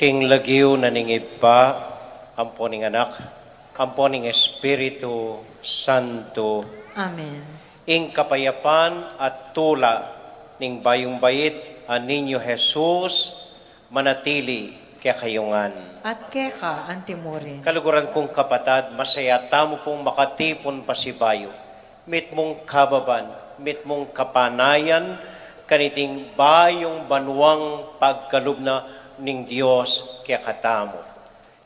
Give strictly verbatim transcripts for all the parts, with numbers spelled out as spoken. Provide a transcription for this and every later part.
King lagyu na ning Ibpa, ampo ning Anak, ampo ning Espiritu Santo. Amen. Ing kapayapan at tula ning bayung bait a Niño Jesus manatili kekayu ngan. At keka antimurin. Kaluguran kung kapatad, masaya tamu pung makatipun pasibayu mitmung kababan, mitmung kapanayan, kaniting bayung banuang pagkalub na ning Dios kekatamu.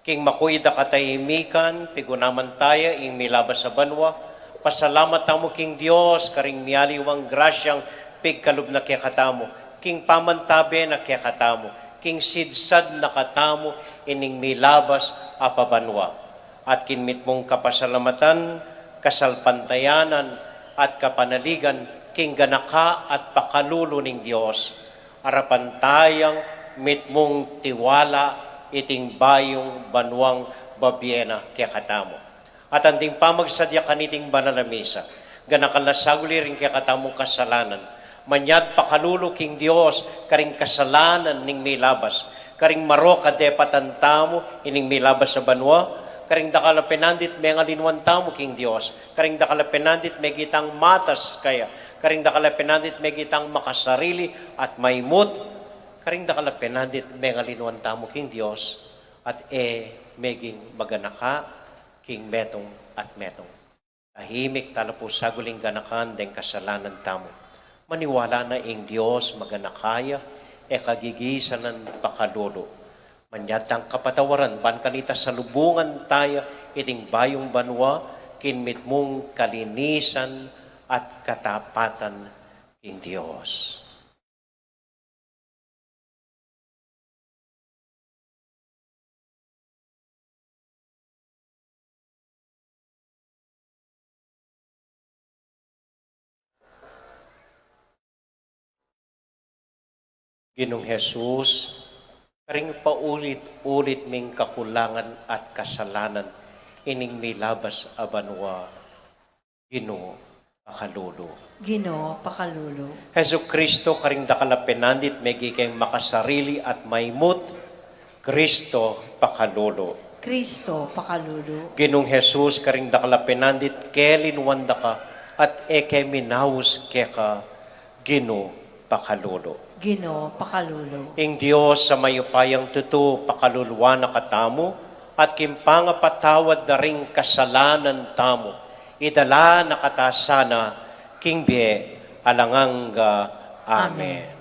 King makuid a katahimikan, pigunaman taya ing milabas a banua, pasalamat tamu king Dios karing mialiwang grasyang pigkalub na kekatamu, king pamantabe na kekatamu, king sidsad na katamu ining milabas a pabanua. At king mitmung kapasalamatan, kasalpantayanan, at kapanaligan, king ganaka at pakalulu ning Dios, arapan tayang mitmung tiwala iting bayung banuang babie na kekatamu. At anting pamagsadya kaniting banal a misa, ganakan la saguli ring kekatamung kasalanan, manyad pakalulu king Dios karing kasalanan ning milabas, karing marok a depatan tamu ining milabas a banua, karing dakal a penandit mengalinwan tamu king Dios, karing dakal a penandit megitang matas kaya, karing dakal a penandit megitang makasarili at maimut, karing dakal a penandit mengalinwan tamu king Dios, at e meging maganaka king metung at metung. Tahimik tala pu saguling ganakan deng kasalanan tamu. Maniwala na ing Dios maganaka ya, e kagigisanan pakalulu. Manyad tang kapatawaran, ban kanita salubungan taya iting bayung banua, king mitmung kalinisan at katapatan king Dios. Ginung Jesus, karing paulit-ulit ming kakulangan at kasalanan ining milabas a banua, Ginu, pakalulu. Ginu, pakalulu. Jesucristo, karing dakal a penandit meging makasarili at maimut, Cristo, pakalulu. Cristo, pakalulu. Ginung Jesus, karing dakal a penandit kelinwan daka at e ke minaus keka, Ginu, pakalulu. Ginu, pakalulu. Ing Dios a mayupayang tutu pakaluluan na katamu, at king pangapatawad da ring kasalanan tamu, idala na kata sana king bie alang angga. Amen. Amen.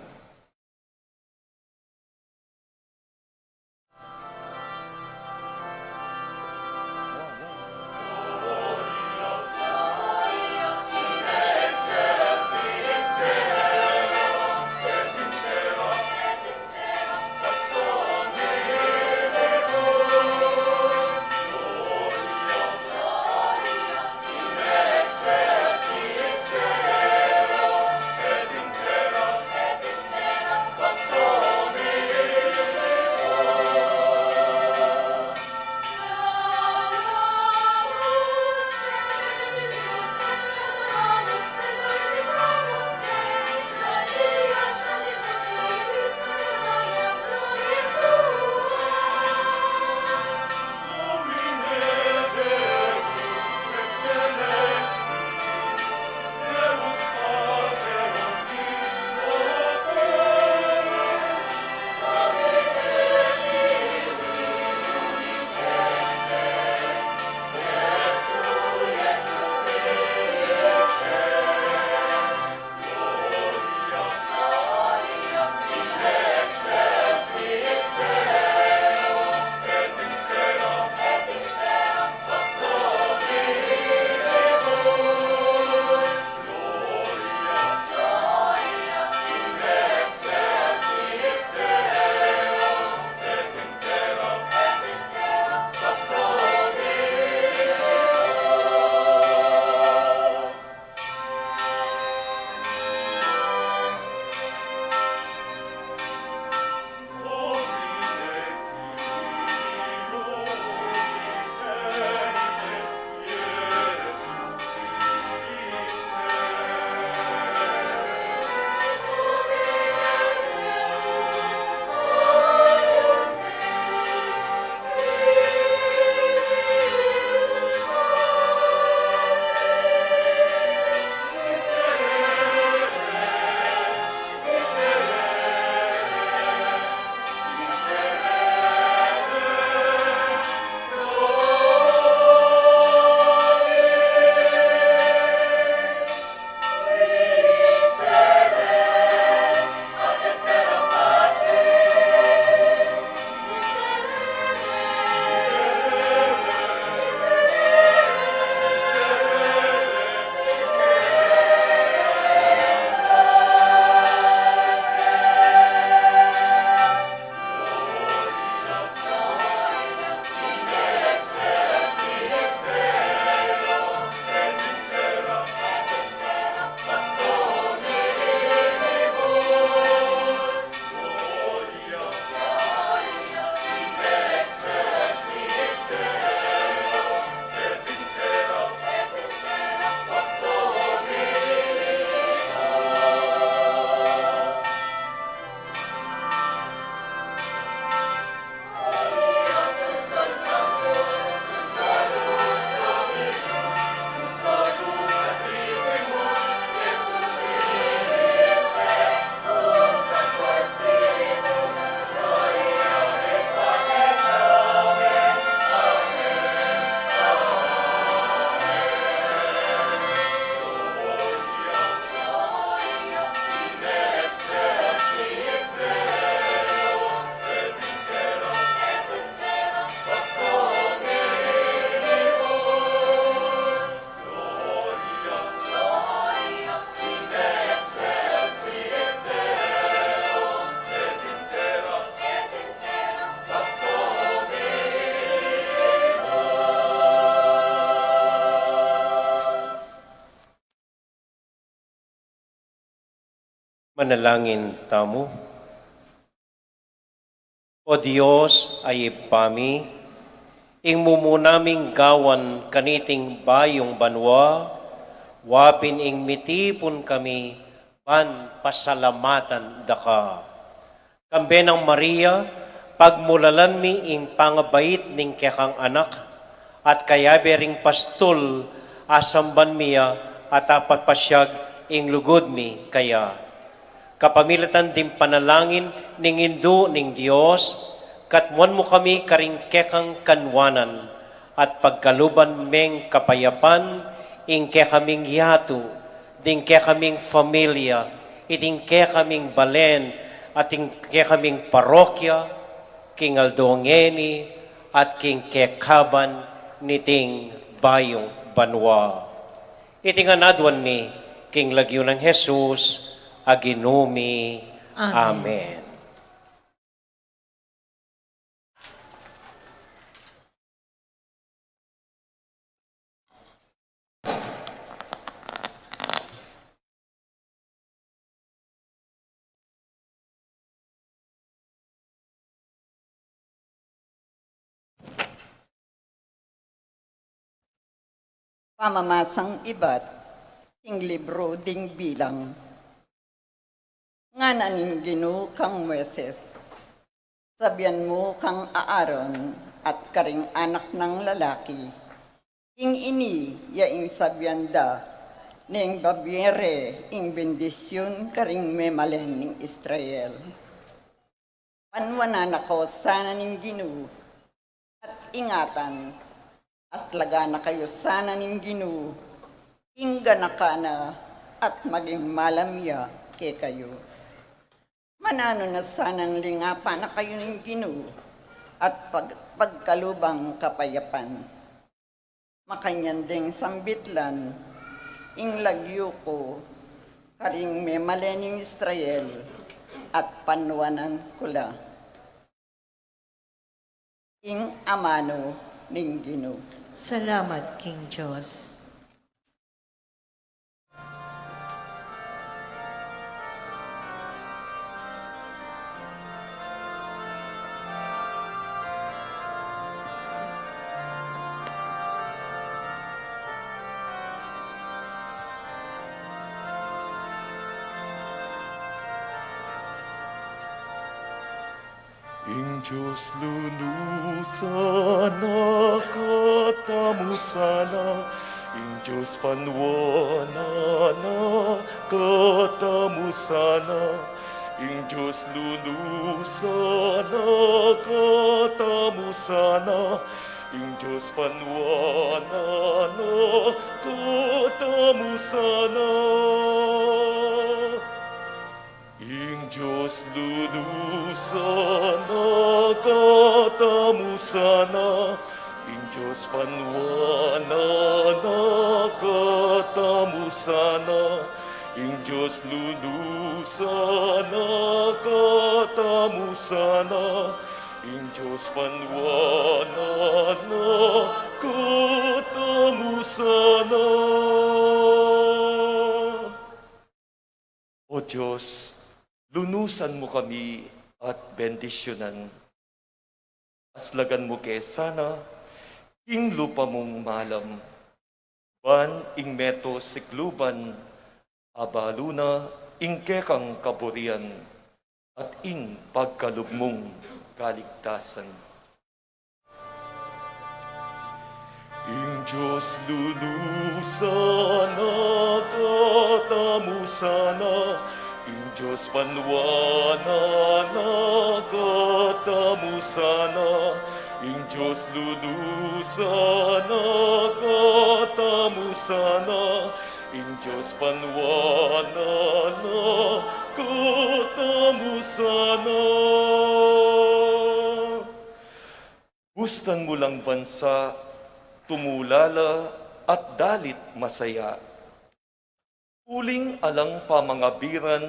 Manalangin tamu. O Dios a Ibpa mi, ing mumu naming gawan kaniting bayung banua, wa pin ing mitipun kami ban pasalamatan da ka. Kambe nang Maria, pagmulalan mi ing pangabait ning kekang anak, at kayabe ring pastul, asamban mi ya at apapasiag ing lugud mi kaya. Kapamilatan ding panalangin ning Indu ning Dios, katmuan mu kami karing kekang kanwanan, at pagkaluban meng kapayapan ing kekaming yatu, ding kekaming familia, iting kekaming balen, at ing kekaming parokya, king aldo ngeni, at king kekaban niting bayung banua. Iti ngan aduan mi king lagyu nang Jesus a Ginu mi. Amen. Amen. Pamamasang ibat king libru ding Bilang. Ngana ning Ginu kang Moises, sabian mu kang Aaron at karing anak nang lalaki, ing ini ya ing sabian da neng babie re ing bendisyun karing memalen ning Israel. Panwanan na ko sana ning Ginu, at ingatan, aslagan na kayu sana ning Ginu, ing ganaka na at maging malam ya kekayu. Mananu na sanang lingapan na kayu ning Ginu, at pag-, pagkalubang kapayapan. Makanyan deng sambitlan ing lagyu ku karing memalen ning Israel, at panwanan ku la. Ing amanu ning Ginu. Salamat king Dios. Ing Dios lunusan na katamu sana, ing Dios panwanan na katamu sana, ing Dios lunusan na katamu sana, ing Dios panwanan na katamu sana. Ing Dios lunusan na katamu sana, ing Dios panwanan na katamu sana, ing Dios lunusan na katamu sana, ing Dios panwanan na katamu sana. O Dios, lunusan mu kami at bendisyunan. Aslagan mu ke sana king lupa mung malam, ban ing meto sikluban, abalu na ing kekang kaburian, at ing pagkalub mung kaligtasan. Ing Dios lunusan na katamu sana, ing Dios panwanan na katamu sana, ing Dios lunusan na katamu sana, ing Dios panwanan na katamu sana. Bustan mu lang bansa, tumulala at dalit masaya. Uling alang pamangabiran,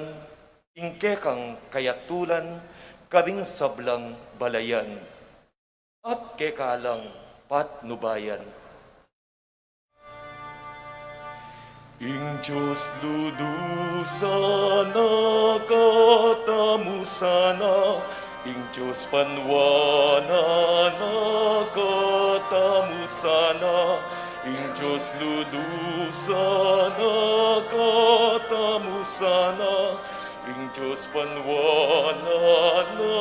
ing kekang kayatulan, karing sablang balayan, at kekalang patnubayan. Ing Dios lunusan na mu sana, ing Dios panuanan na katamu sana, ing Dios lulusan na katamu sana, ing Dios panuanan na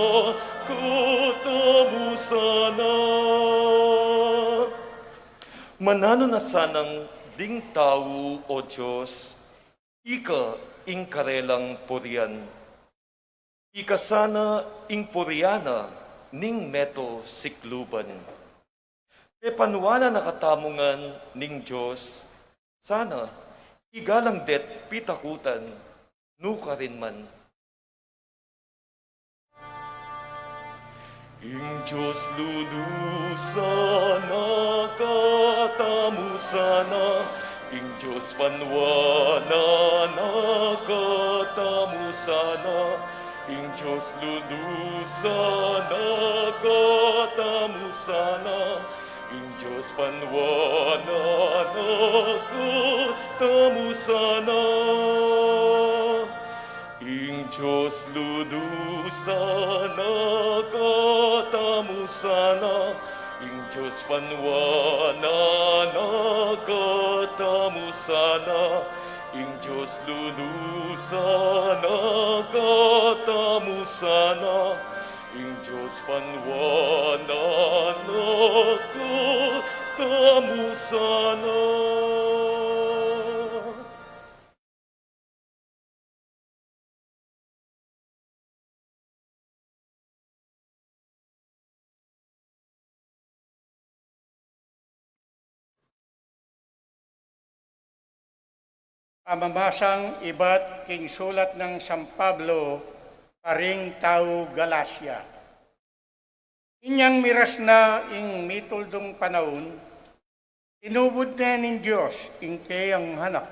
katamu sana. Mananu na sanang ding tau, O Dios, ika ing karelang purian. Ika sana ing purian na ning meto sikluban. Pepanuanan na katamu ngan ning Dios, sana igalang de't pitakutan, nukarin man. Ing Dios lulusan na katamu sana, ing Dios panuanan na katamu sana, ing Dios lulusan na katamu sana, ing Dios panuanan na katamu sana. Ing Dios lulusan na katamu sana, ing Dios panuanan na katamu sana, ing Dios lulusan na katamu sana, ing Dios panuanan na katamu sana. Pamamasang ibat king sulat nang San Pablo karing tau Galacia. Inyang miras na ing mituldung panaun, tinubud ne ning Dios ing keyang anak.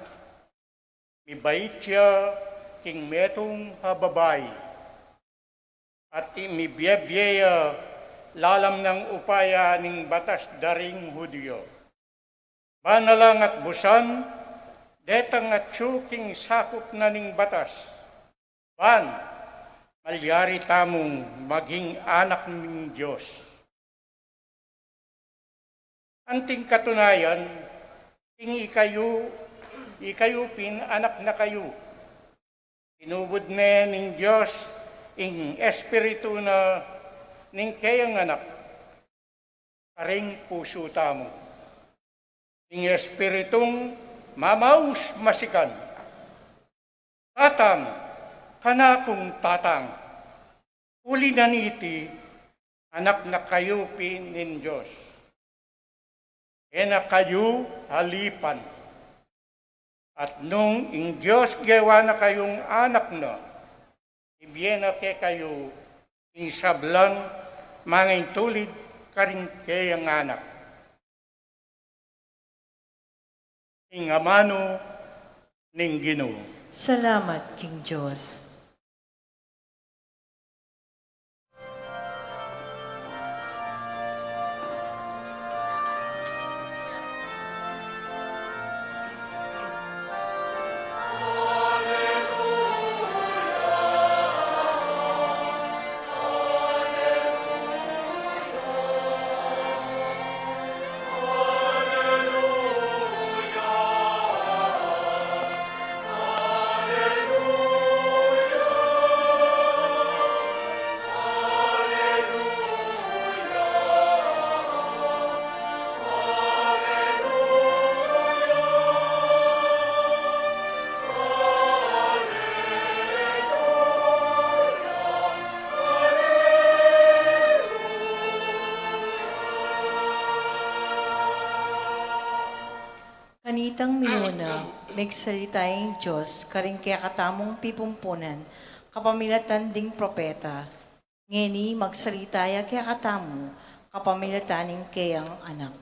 Mibait ya king metung a babai, at i-, mibiebie ya lalam nang upaya ning batas da ring Judio. Ban alang atbusan detang atyu king sakup na ning batas, ban malyari tamung maging anak ning Dios. Anting katunayan, ing ikayu, ikayu pin anak na kayu. Tinubud ne ning Dios ing Espiritu na ning keyang anak karing pusu tamu. Ing Espiritung mamaus masikan, "Tatang, kanakung Tatang, uli na niti, anak na kayu pin ning Dios. E na kayu alipan." At nung ing Dios gewa na kayung anak na, ibie na kekayu ing sablang mangaintulid karing keyang anak. Ing amanu ning Ginu. Salamat king Dios. Kanitang minuna, megsalita ing Dios karing kekatamung pipumpunan kapamilatan ding propeta. Ngeni magsalita ya kekatamu kapamilatan ning keyang Anak.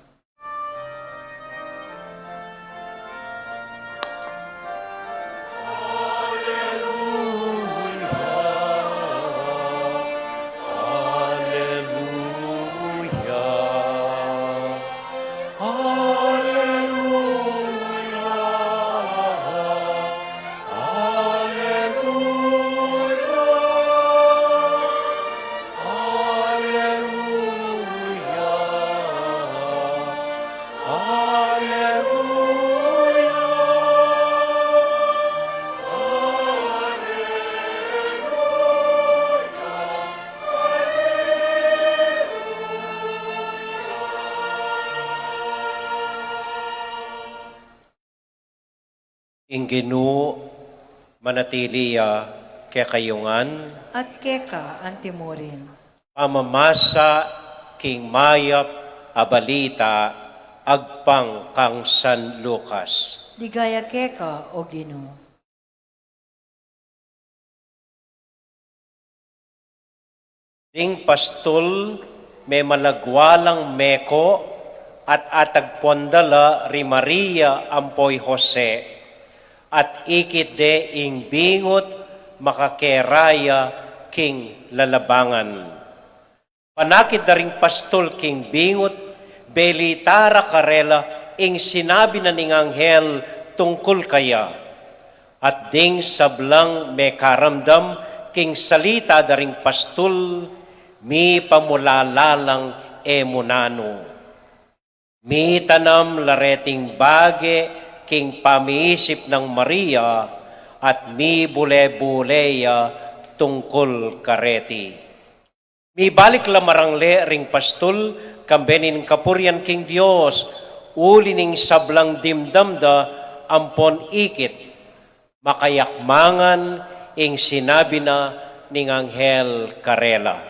Ginu, manatili ya kekayu ngan. At keka antimurin. Pamamasa king mayap a balita agpang kang San Lucas. Ligaya keka, O Ginu. Ding pastul, memalagwa lang meko at atagpuan da la ri Maria ampo i Jose, at ikit de ing bingut makakera ya king lalabangan. Panakit da ring pastul king bingut, belita ra karela ing sinabi na ning anghel tungkul kaya. At ding sablang mekaramdam king salita da ring pastul, mipamulala lang e mu nanu. Mitanam la reting bage king pamiisip nang Maria, at mibule-bule ya tungkul kareti. Mibalik la marangle ring pastul, kambe ning kapurian king Dios, uli ning sablang dimdam da ampon ikit, makayakmangan ing sinabi na ning anghel karela.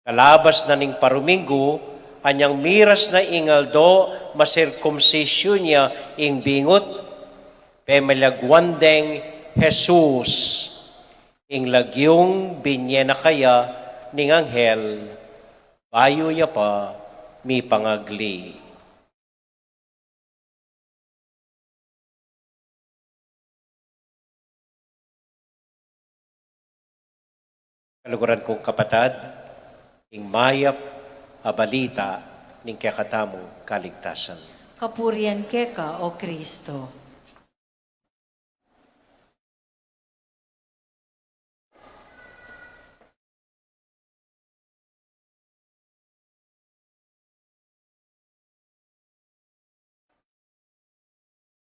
Kalabas na ning paruminggu, anyang miras na ing aldo masirkumsisyun ya ing bingut, pemalaguan deng Jesus. Ing lagyung binye na kaya ning anghel, bayu ya pa mipangagli. Kaluguran kung kapatad, ing mayap a balita ning kekatamung kaligtasan. Kapurian keka, O Kristo.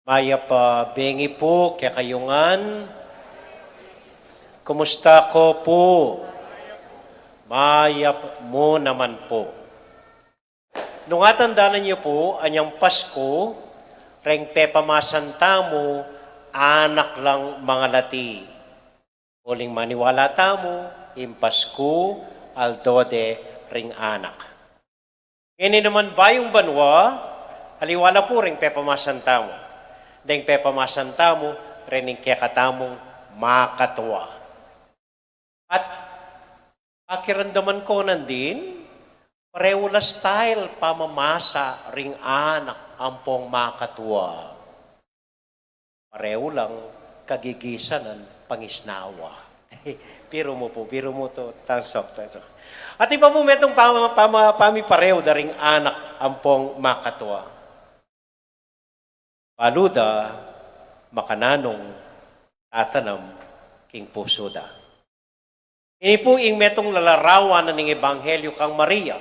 Mayap a bengi pu kekayu ngan. Kumusta ko pu? Mayap mu naman pu. Nung atandanan yu pu, anyang Pasku, reng pepamasan tamu, anak lang mangalati. Uling maniwala tamu, ing Pasku, aldo de ring anak. Ngeni naman bayung banua, aliwa la pu reng pepamasan tamu. Deng pepamasan tamu, rening kekatamung makatua. At pakiramdaman ko nandin, parehu la style pamamasa ring anak ampong makatua. Parehu lang kagigisanan pangisnawa. Biro mu pu, biro mu tu, thumbs up, thumbs up. At iba pu metung pama-, pama-, pamiparehu da ring anak ampong makatua. Balu da makananung tatanam king pusu da. Ini pu ing metung lalarawan na ning Ebanghelyo kang Maria.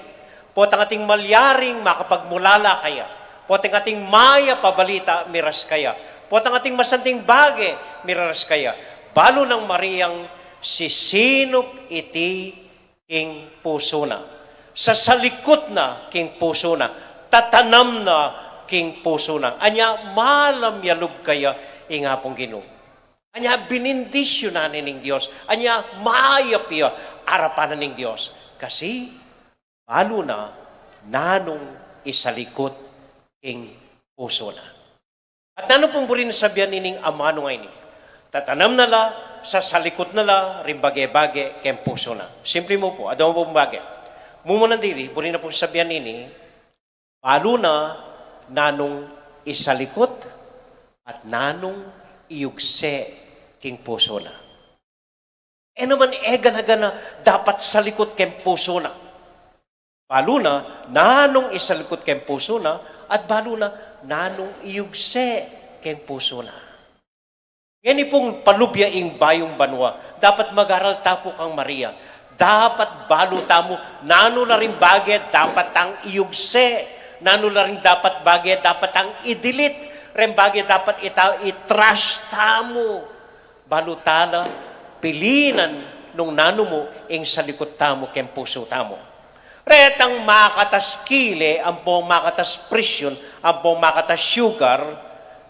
Potang ating malyaring makapagmulala kaya. Potang ating mayap a balita miras kaya. Potang ating masanting bage miras kaya. Balu nang Mariang sisinup iti king pusu na. Sasalikut na king pusu na. Tatanam na king pusu na. Anya malam ya lub kaya ing Apung Ginu. Anya binindisyon na ning Dios. Anya mayap ya arapan na ning Dios. Kasi balu na nanung isalikut king pusu na. At nanu pung buri na sabian ining amanu ngeni? Tatanam na la, sasalikut na la ring bage-bage keng pusu na. Simple mu pu, adwa mu pung bage. Mumunan dili, buri na pung sabian ini, balu na nanung isalikut at nanung iyugse king pusu na. E naman e gana-gana dapat salikut keng pusu na. Balu na nanung isalikut keng pusu na, at balu na nanung iyugse keng pusu na. Ngeni pung palubya ing bayung banua, dapat mag-aral ta pu kang Maria. Dapat balu tamu nanu la ring bage dapat tang iyugse, nanu la ring dapat bage dapat tang idilit, ring bage dapat ita-, i-trash tamu. Balu ta la pilinan nung nanu mu ing salikut tamu keng pusu tamu. Retang makatas kile, ampong makatas presyon, ampong makatas sugar,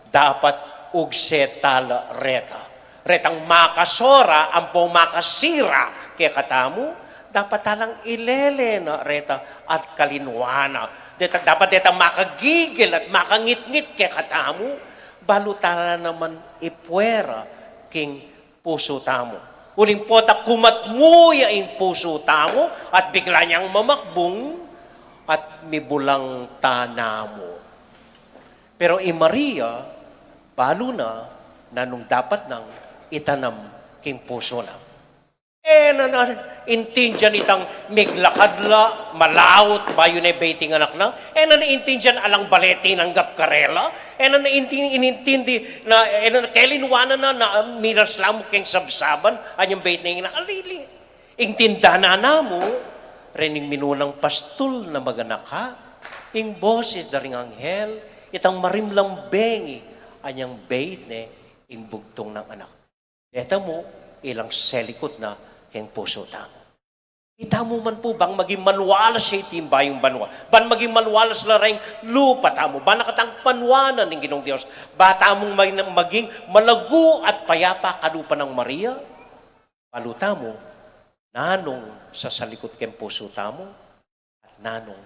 dapat ugse tala reta. Retang makasora ampong makasira kekatamu, dapat talang ilele na reta at kalinwana. Deta, dapat detang makagigil at makangitngit kekatamu, balu tala naman ipuera king pusu tamu. Uling pota kumatmu ya ing pusu tamu at bigla yang mamakbung at mibulang tanamu. Pero i Maria, balu na nanung dapat nang itanam king pusu na. E na na intindian itang miglakad la, malaut, bayu ne bait ing anak na. E na na intindian alang bale tinanggap karela. E na na inti-, inintindi na, e na na kelinwanan na, na miras la mu keng sabsaban anyang bait ne ing ina. Alili. Ing tindanan na mu, rening minunang pastul na maganaka, ing boses da ring anghel, itang marimlang bengi anyang bait ne ing bugtung nang anak. Deta mu, ilang selikut na keng pusu tamu. Itamu man pu, ban maging malualas ya iti bayung banua, ban maging malualas la reng lupa tamu, ban na katang panuanan ning Ginung Dios, ba tamung maging, maging malagu at payapa kalupa nang Maria. Balu tamu, nanung sasalikut keng pusu tamu, at nanung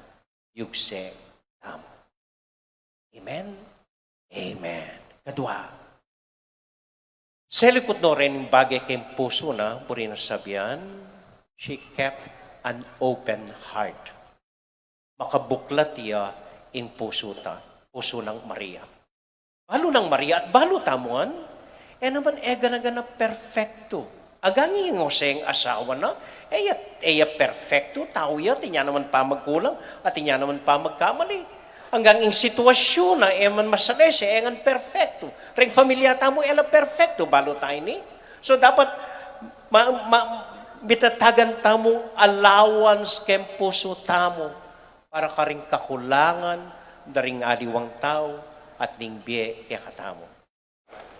yugse tamu. Amen? Amen. Kadua, selikut no reng bage keng pusu na, buri nang sabian, she kept an open heart. Makabuklat ya ing pusu ta, pusu nang Maria. Balu nang Maria at balu tamu ngan, e naman e gana-gana perfecto. Anggang ing Jose ing asawa na, e ya, e ya perfecto, tau ya, atin ya naman pamagkulang, atin ya naman pamagkamali. Anggang ing sitwasyun na, e man masalese, e ngan perfecto. Reng familia tamu, e la perfecto, balu ta ini. So dapat, ma, ma, mitatagan tamung allowance keng pusu tamu para karing kakulangan da ring aliwang tau at ning bie kekatamu.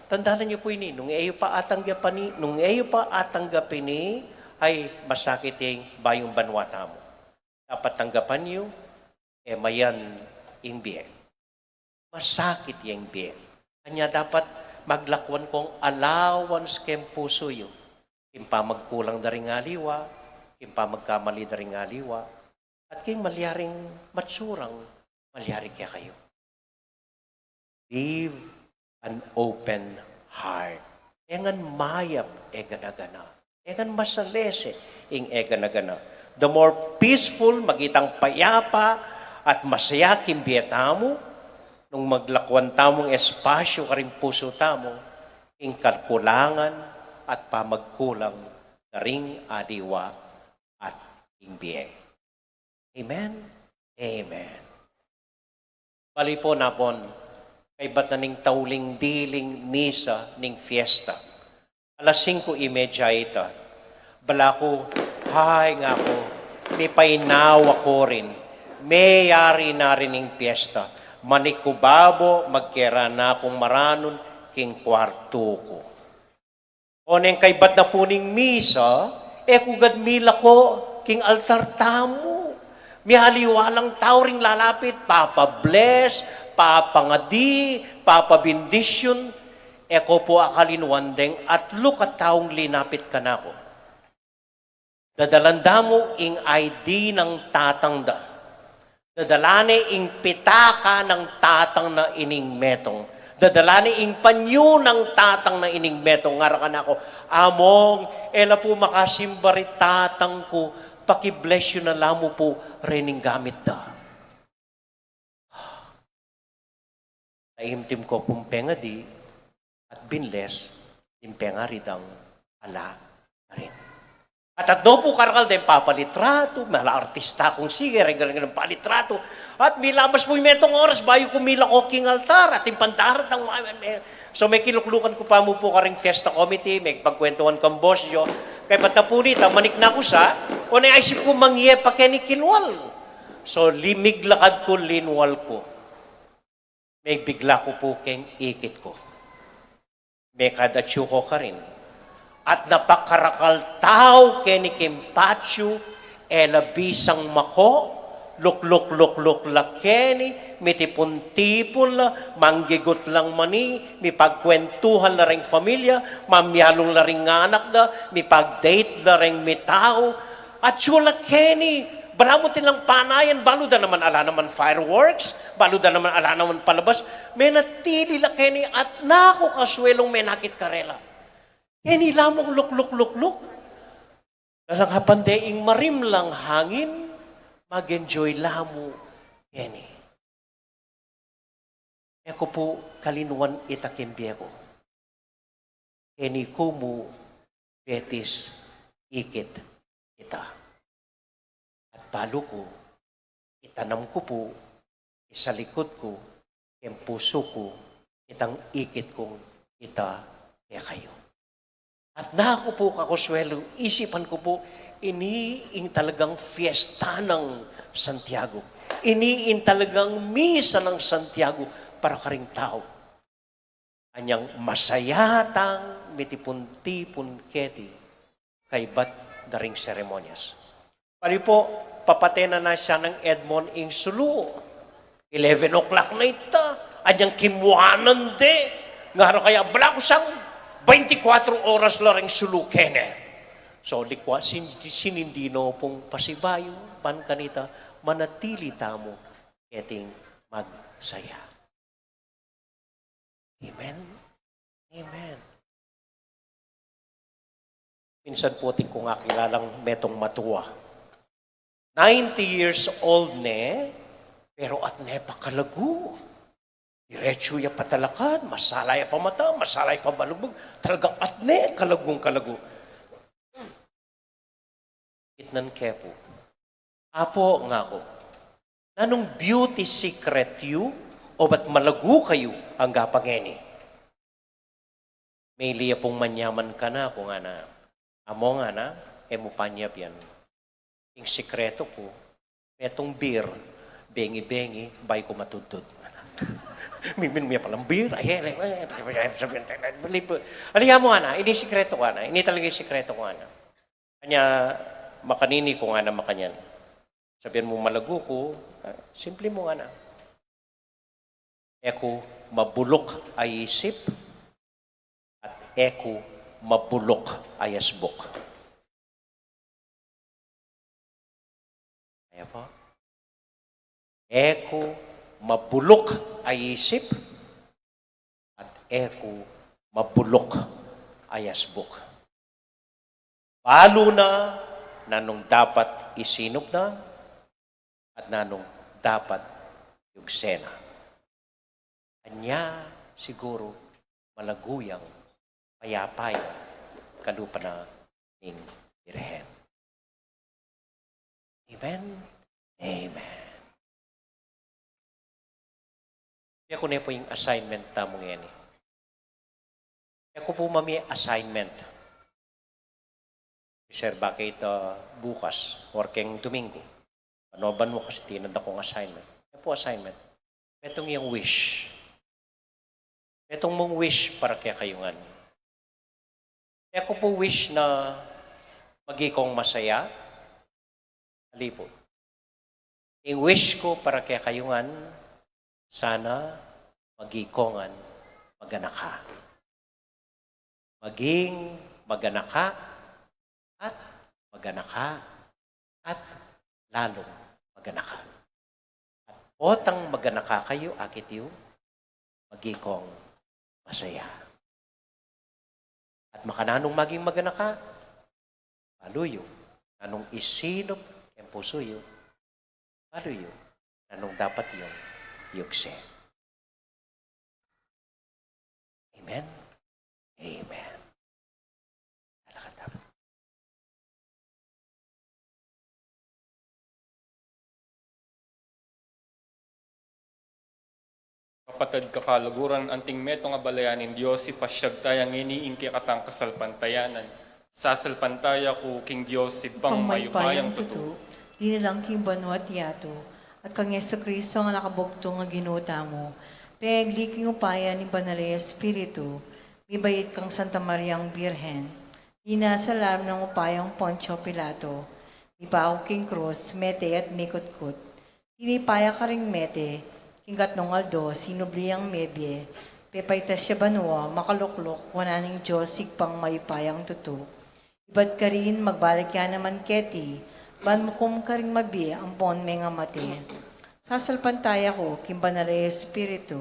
Tandanan yu pu ini, nung e yu pa atanggap ini, nung e yu pa atanggap ini, ay masakit ya ing bayung banua tamu. Dapat tanggapan yu, e mayan ing bie. Masakit ya ing bie. Kanya dapat maglakuan kong allowance keng pusu yu. King pamagkulang da ring aliwa, king pamagkamali da ring aliwa, at king malyaring matsurang malyari kekayu. Leave an open heart. E ngan mayap e gana-gana. E ngan masalese ing e gana-gana. The more peaceful, maging tang payapa at masaya king bie tamu, nung maglakuan tamung espasyu karing pusu tamu, ing kakulangan at pamagkulang da ring aliwa at ing bie. Amen? Amen. Bali pu, nabon, kaybat na ning tauling diling misa ning fiesta. Alas singko y media ita. Bala ku, ay nga ku, mipainawa ku rin. Meyari na rin ing fiesta. Manik ku babo, magkera na kung maranun king kwartu ku. Oneng kaybat na pu ning misa, e ku gad milako king altar tamu. Mialiwa lang tau ring lalapit, papa-bless, papangadi, papabendisyun. E ko pu akalinwan deng atluk a taung linapit kanaku. Dadalan da mu ing I D nang tatang da. Dadala ne ing pitaka nang tatang na ining metung. Dadala ne ing panyu nang tatang na ining metung. Ngara kanaku, "Among, e la pu makasimba ri tatang ku, paki-bless yu na la mu pu rening gamit da." Taimtim ko pung pengadi at binles ing pengari dang ala karin. At adno pu karakal deng papalitratu, mala artista kung sige, reng-reng palitratu. At milabas pu ing metung oras bayu ku milako king altar at ing pandaratang ma-, me-, so, mekiluklukan ku pa mu pu karing fiesta committee, mekipagkwentuhan kang boss yo. Kaybat na pu nita, manik na ku sa, o ne aisip ku mangye pa keni kilwal. So, limiglakad ku, linwal ku. Megbigla ku pu keng ikit ku. Mekad atyu ko karin. At napakarakal tau keni king patyu, e la bisang mako, Lukluk-lukluk la keni, mitipun-tipun la, manggigut lang mani, mipagkwentuhan la ring familia, mamialung la ring anak da, mipag-date la ring mitau. Atyu la keni, balamu tilang panayan, balu da naman ala naman fireworks, balu da naman ala naman palabas, menatili la keni, at naku, kasuelung menakit karela. Keni la mung lukluk-lukluk. Lalangapan de ing marimlang hangin, mag-enjoy la mu keni. E ku pu kalinuan ita king bie ku. Keni ku mu Betis ikit ita. At balu ku, itanam ku pu, isalikut ku, keng pusu ku, itang ikit kung ita kekayu. At naku pu, kakusuelu, isipan ku pu, ini ing talagang fiesta ng Santiago. Ini ing talagang misa ng Santiago para karing tau. Anyang masaya tang mitipun-tipun keti kaybat da ring seremonyas. Bali pu, papatenan na sana nang Edmond ing sulu. Eleven o'clock na ita. Anyang kimuanan de. Ngara kaya balaku sang twenty-four oras la ring sulu kene. So, likwa, sin-, sinindi no pung pasibayu, ban kanita, manatili tamu keting magsaya. Amen. Amen. Minsan pu atin kung akilalang metung matua. Ninety years old ne, pero atne pa kalagu. Diretsu ya patalakad, masala ya pamata, masala ya pabalugbug. Talagang atne, kalagung kalagu. Itnan ke pu. Apo, ngaku, nanung beauty secret yu, o ba't malagu kayu angga pa ngeni? Mili ya pung manyaman kanaku, ngana. Amo, ngana, e mu panyabyan. Ing sikretu ku, metung beer, bengi-bengi, bayu ku matudtud. Miminum ya palang beer, ay, ay, ay, ay, ay, sabihan tayo, lipo. Ali, amo, ngana, ini sikretu ku, ngana, ini talaga ing sikretu ku, ngana. Anya, makanini ku, ngana, makanyan. Sabihan mu malagu ku, ah, simple mu, ngana. E ku mabuluk a isip at e ku mabuluk a yasbuk. Aya pu. E ku mabuluk a isip at e ku mabuluk a yasbuk. Balu na nanung dapat isinup na at nanung dapat yugse na. Anya siguru malagu yang payapa ya kalupa na ning Birhen. Amen. Amen. Kaya ku ne pu ing assignment tamu ngeni. Kaya ku pu mami assignment. Reserve ke ita bukas, or keng Domingo. Banwa-banwa kasi tinanda kung assignment. Kaya pu assignment. Metung yang wish. Metung mung wish para kekayu ngan. E ku pu wish na magi kong masaya. Ali pu. Ing wish ku para kekayu ngan, sana magi ko ngan maganaka. Maging maganaka at maganaka at lalung maganaka. At potang maganaka kayu, akit yu, magi kong masaya. At makananung maging maganaka, balu yu, nanung isinup keng pusu yu, balu yu, nanung dapat yung yugse. Amen. Amen. Alakad tamu. Kapatad kakaluguran, anting metung a balayan ning Dios, ipasyag taya ngeni ing kekatang kasalpantayanan. Sasalpantaya ku king Dios, Ibpang mayupayang tutu, dinalang king banua at yatu, at kang Jesucristo a anak a bugtung a Ginu tamu, pengagli king upaya ning Banal a Espiritu, mibait kang Santa Mariang Birhen, dinasal lalam ning upayang Poncio Pilato, mipaku king krus, mete at mikutkut, Ini paya karing mete, king katnung aldo, sinubli yang mebie, pepaitas ya banua, makalukluk, wanan ning Dios, Ibpang mayupayang tutu. Ibat karin, magbalik ya naman keti, ban mukum karing mabie ampon mengamate. Sasalpantaya ku king Banal a Espiritu,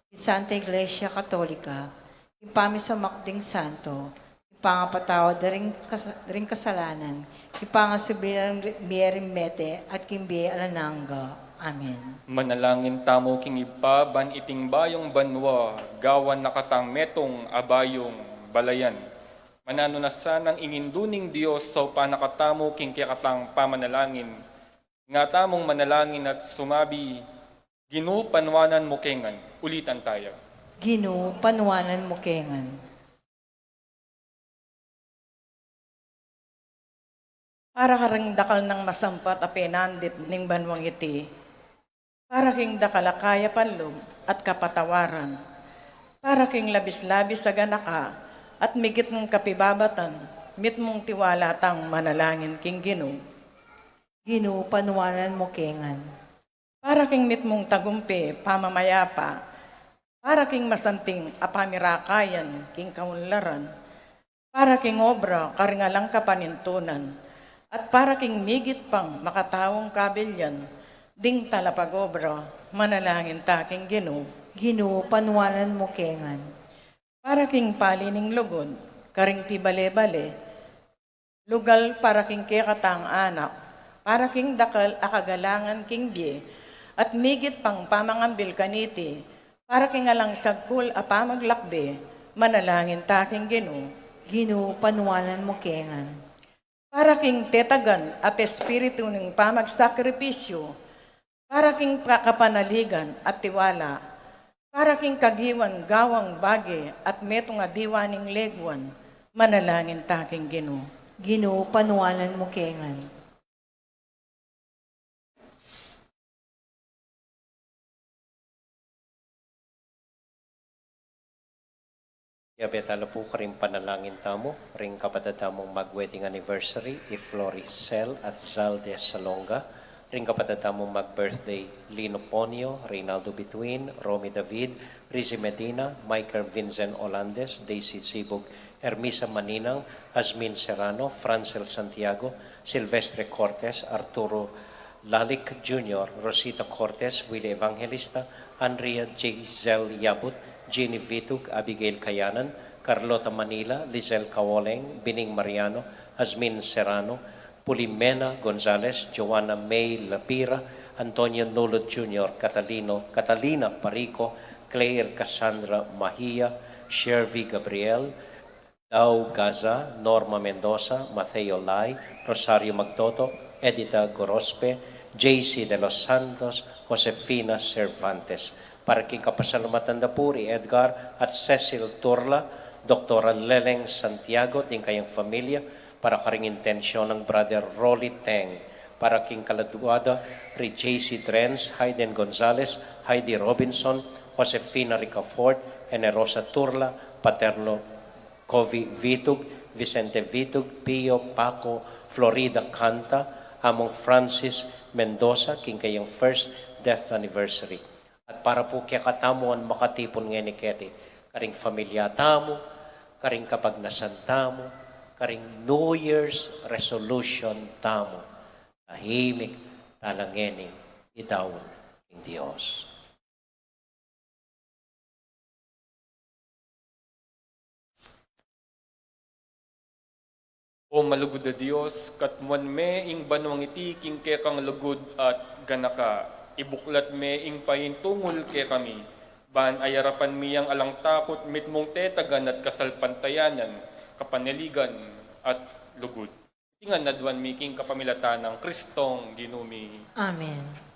king Santa Iglesia Katolika, king pamisamak ding santo, king pangapatawad da ring kas-, ring kasalanan, king pangasubli ring mie ring mete, at king bie alang angga. Amen. Manalangin tamu king Ibpa, ban iting bayung banua, gawan na katang metung a bayung balayan. Mananu na sanang ing Indu ning Dios, saupan na katamu king kekatang pamanalangin. Nga tamung manalangin at sumabi, Ginu, panuanan mu kengan. Ulitan taya. Ginu, panuanan mu kengan. Para karing dakal nang masampat a penandit ning banuang iti, para king dakal a kaya panlub at kapatawaran, para king labis-labis a ganaka at migit ning kapibabatan, mitmung tiwala tang manalangin king Ginu. Ginu, panuanan mu kengan. Para king mitmung tagumpe, pamamayapa, para king masanting a pamirakayan king kaunlaran, para king obra karing alang kapanintunan, at para king migit pang makataung kabilyan ding talapag-obra, manalangin ta king Ginu. Ginu, panuanan mu kengan. Para king pali ning lugud karing pibale-bale, lugal para king kekatang anak, para king dakal a kagalangan king bie, at migit pang pamangambil kaniti, para king alang sagkul a pamaglakbe, manalangin ta king Ginu. Ginu, panuanan mu kengan. Para king tetagan at espiritu ning pamagsakripisyu, para king ka-, kapanaligan at tiwala, para king kagiwan gawang bage at metung a diwa ning leguan, manalangin ta king Ginu. Ginu, panuanan mu kengan. Yabe tala pu karing panalangin tamu, ring kapatad tamung mag-wedding anniversary, i Floricel at Zalde Salonga, ring kapatad tamung mag-birthday, Lino Ponio, Reynaldo Bituin, Romy David, Rizzy Medina, Michael Vincent Olandes, Daisy Sibug, Hermisa Maninang, Azmin Serrano, Francel Santiago, Silvestre Cortes, Arturo Lalic Junior, Rosita Cortes, Willie Evangelista, Andrea Giselle Yabut, Jeannie Vitug, Abigail Kayanan, Carlota Manila, Lizelle Kaoleng, Bining Mariano, Azmin Serrano, Pulimena Gonzales, Joanna May Lapira, Antonio Nulud Junior, Catalino, Catalina Parico, Claire Cassandra Mahia, Shervy Gabriel, Dau Gaza, Norma Mendoza, Mateo Lai, Rosario Magtoto, Edita Gorospe, J C de los Santos, Josefina Cervantes. Para king kapasalamatan da pu ri Edgar at Cecil Turla, Doktora Leleng Santiago, ding kayang familia, para karing intensyon nang Brother Rolly Teng, para king kaladua da ri J C Drens, Hayden Gonzales, Heidi Robinson, Josefina Ricafort, Generosa Turla, Paterno Covi Vitug, Vicente Vitug, Pio, Paco, Florida Canta, Among Francis Mendoza, king kayang first death anniversary. At para pu kekatamu a makatipun ngeni keti, karing familia tamu, karing kapagnasan tamu, karing New Year's resolution tamu, tahimik tala ngeni idaun king Dios. O malugud a Dios, katmuan me ing banuang iti king kekang lugud at ganaka, ibuklat me ing paintungul kekami, ban ayarapan mi yang alang takut mitmung tetagan at kasalpantayanan, kapanaligan at lugud. Iti ngan aduan mi king kapamilatan nang Kristong Ginu mi. Amen.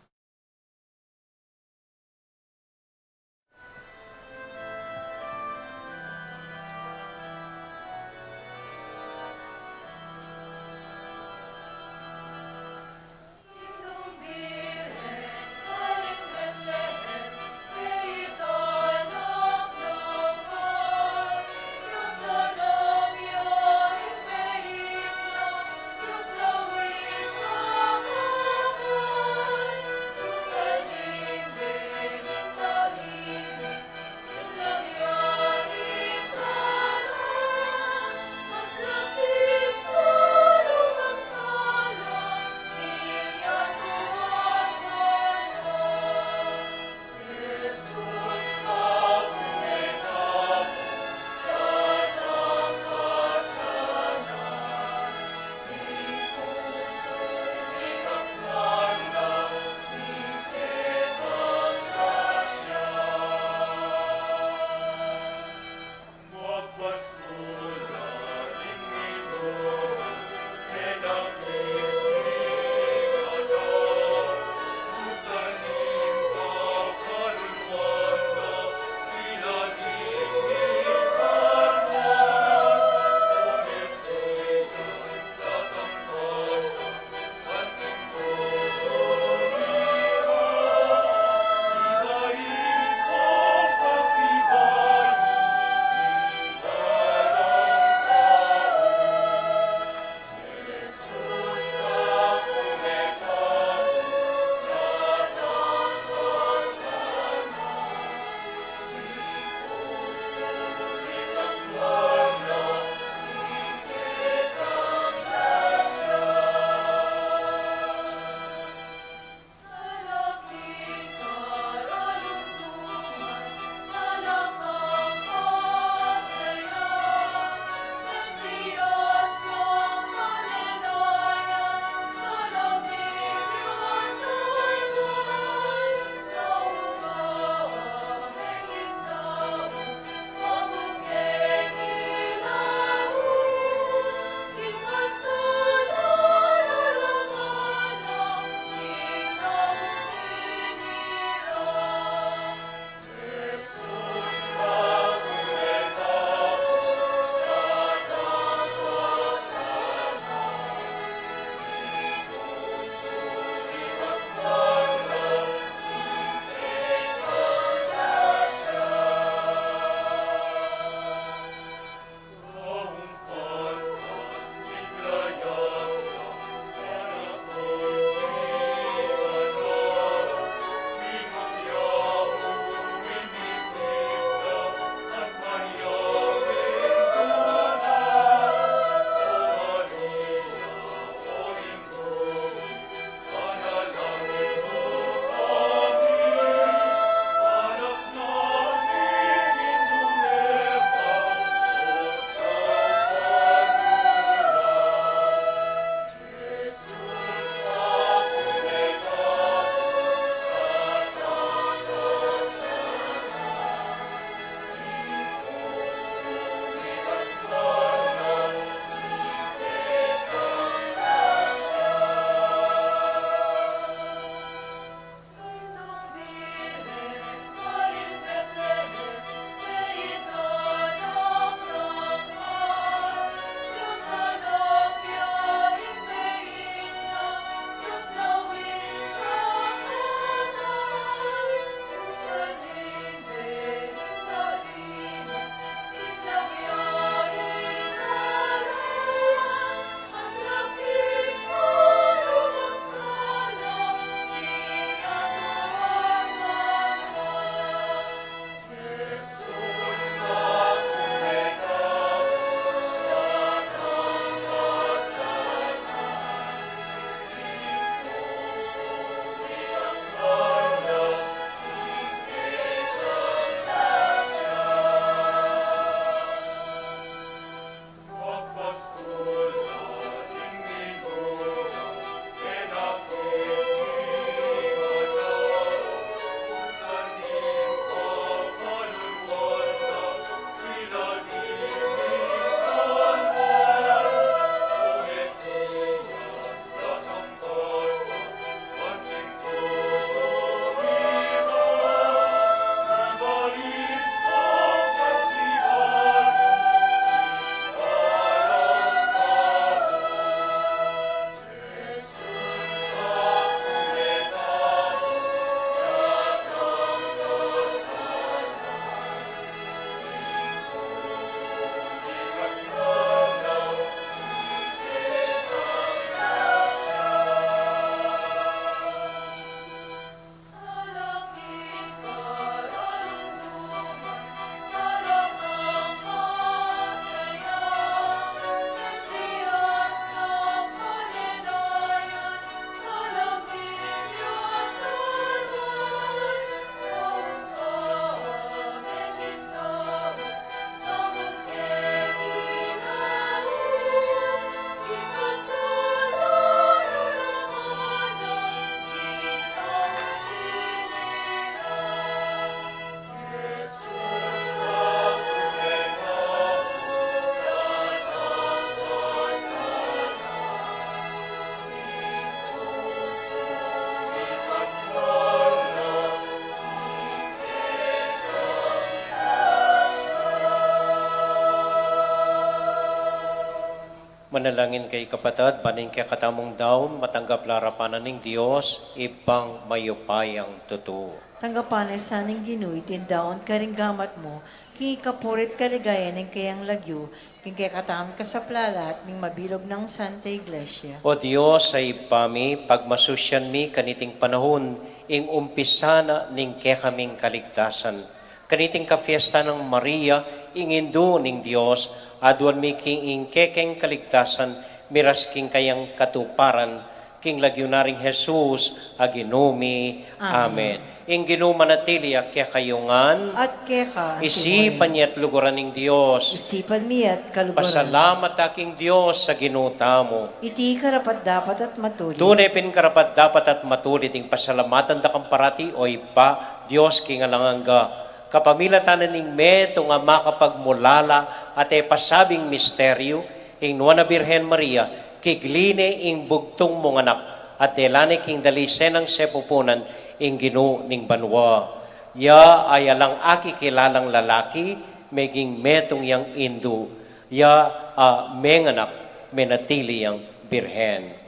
Manalangin kayu, kapatad, ban ing kekatamung daun matanggap la arapan na ning Dios, Ibpang mayupayang tutu. Tanggapan na sa ning Ginu iting daun karing gamat mu, king ikapuri't kaligayan ning kayang lagyu, king kekatamung kasaplalan at ning mabilug nang Santa Iglesia. O Dios a Ibpa mi, pagmasusyan mi kaniting panahun ing umpisa na ning kekaming kaligtasan. Kaniting kapiesta nang Maria, ing Indu ning Dios, aduan mi king ing kekeng kaligtasan, miras king kayang katuparan, king lagyu na ring Jesus a Ginu mi. Amen. Amen. Ing Ginu manatili ya kekayu ngan. At keka. Isipan ye at luguran ing Dios. Isipan mi at kaluguran. Pasalamat ta king Dios a Ginu tamu. Iti karapat-dapat at matulid. Tune pin karapat-dapat at matulid ing pasalamatan da kang parati, o Ibpa, Dios king alang angga. Kapamilatan na ning metung a makapagmulala at e pasabing misteryu, ing Nuan a Birhen Maria, kigli ne ing bugtung mung anak, at dela ne king dalise nang sepupunan ing Ginu ning banua. Ya a alang akikilalang lalaki, meging metung yang indu, ya a menganak, menatili yang birhen.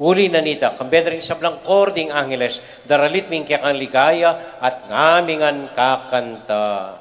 Uli na nita, kambe da ring sablang kor ding angeles, daralit mi ing kekang ligaya, at ngami ngan kakanta.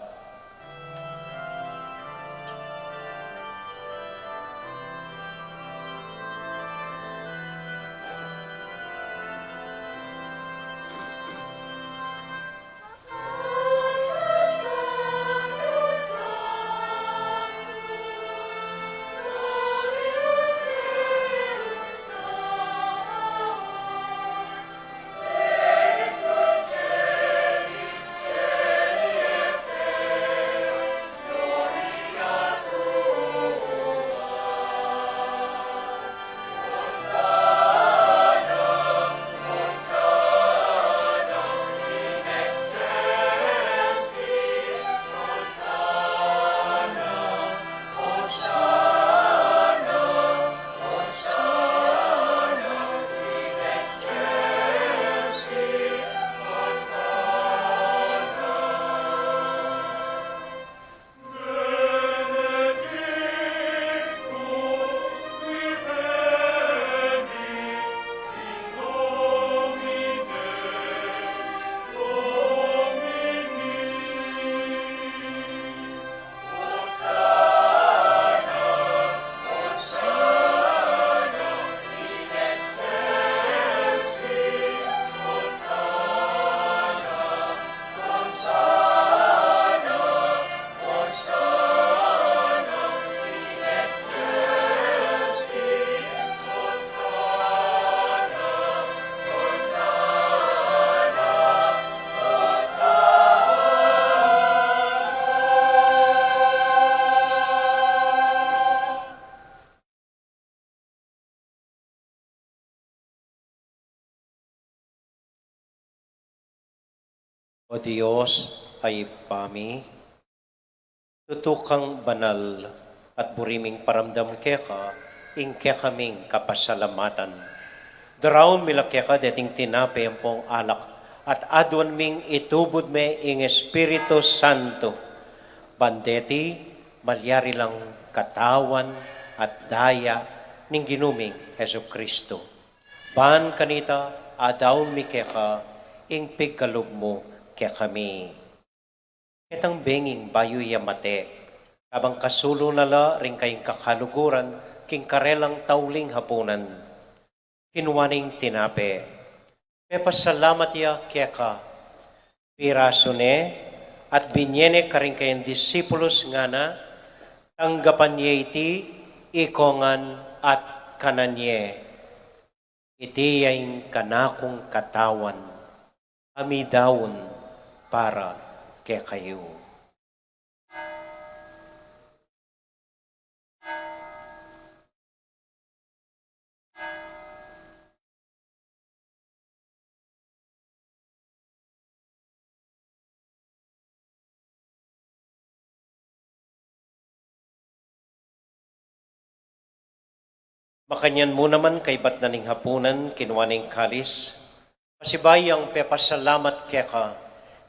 O Dios a Ibpa mi, tutu kang banal at buri ming paramdam keka ing kekaming kapasalamatan. Daraun mi la keka deting tinape ampong alak at aduan ming itubud me ing Espiritu Santo. Ban deti malyari lang katawan at daya ning Ginu ming Jesucristo. Ban kanita, adaun mi keka ing pigkalub mu kekami. Ketang benging bayu ya mate, kabang kasulu na la ring kayang kakaluguran king karelang tauling hapunan, kinua ne ing tinape, pepasalamat ya keka, pirasu ne, at binye ne karing kayang disipulus, ngana, tanggapan ye iti, ikongan at kanan ye. Iti ya ing kanakung katawan, a midaun para kekayu. Makanyan mu naman kaybat na ning hapunan, kinua ne ing kalis, pasibayu yang pepasalamat keka,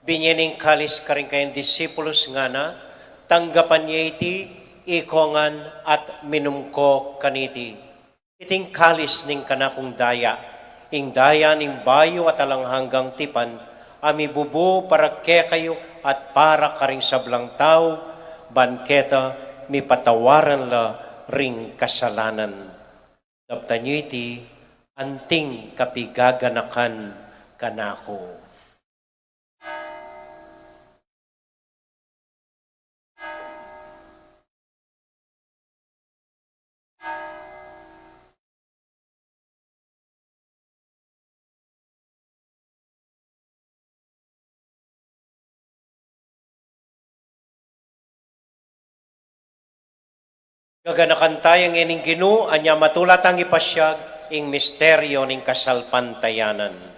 binye ne ing kalis karing kayang disipulus, ngana, tanggapan ye iti, Ikongan at minum ko kaniti. Iting kalis ning kanakung daya, ing daya ning bayu at alang hanggang tipan, a mibubu para kekayu at para karing sablang tau, ban keta mipatawaran la ring kasalanan. Daptan yu iti anting kapigaganakan kanaku. Gaganakan taya ngening Ginu, anya matula tang ipasiag ing misteryo ning kasalpantayanan.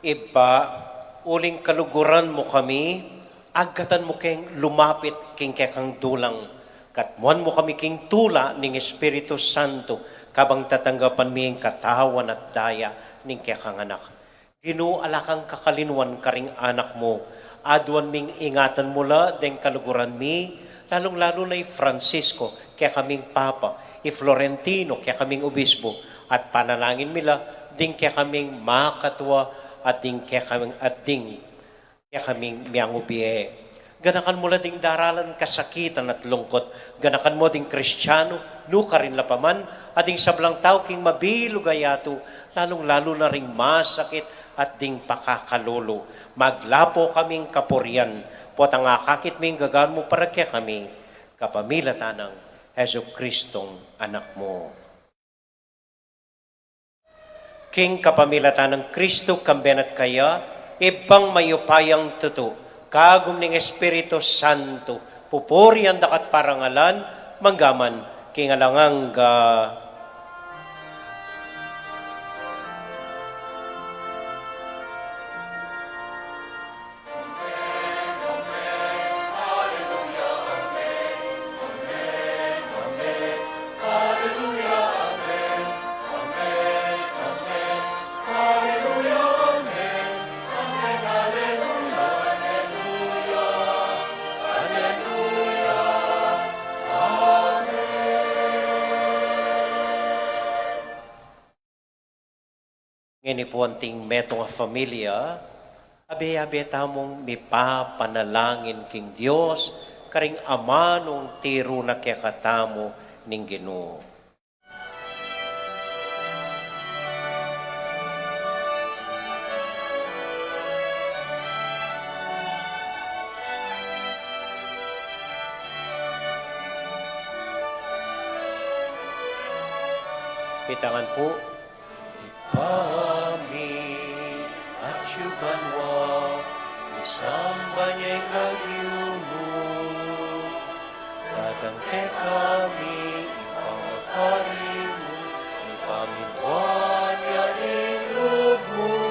Ibpa, uling kaluguran mu kami, agkatan mu keng lumapit king kekang dulang, katmuan mu kami king tula ning Espiritu Santo, kabang tatanggapan mi ing katawan at daya ning kekang Anak. Ginu, ala kang kakalinuan karing anak mu. Aduan ming ingatan mu la deng kaluguran mi, lalung-lalu na i Francisco, kekaming Papa, i Florentino, kekaming Obispo, at panalangin mi la ding kekaming makatua, at ding kekaming, at ding kekaming miangubie. Ganakan mu la ding daralan kasakitan at lungkut. Ganakan mu ding Kristianu, nukarin la pa man, at ding sablang tau king mabilug a yatu, lalung-lalu na ring masakit at ding pakakalulu. Maglapo kaming kapurian, potang akakit ming gagan mu para kekami, kapamilatan nang Jesucristong Anak mu. King kapamilatan nang Kristu, kambe na at kaya, Ibpang mayupayang tutu, kagum ning Espiritu Santo, pupurian da ka at parangalan, mangga man king alang angga. Ngeni pu anting metung a familia, abe-abe tamung mipapanalangin king Dios, karing amanung tiru na kekatamu ning Ginu. Pitangan pu. Ibpa mi, atsu ka banua, misamban ya ing lagyu mu, datang kekami ing pamagari mu, mipamintuan ya ing lub mu,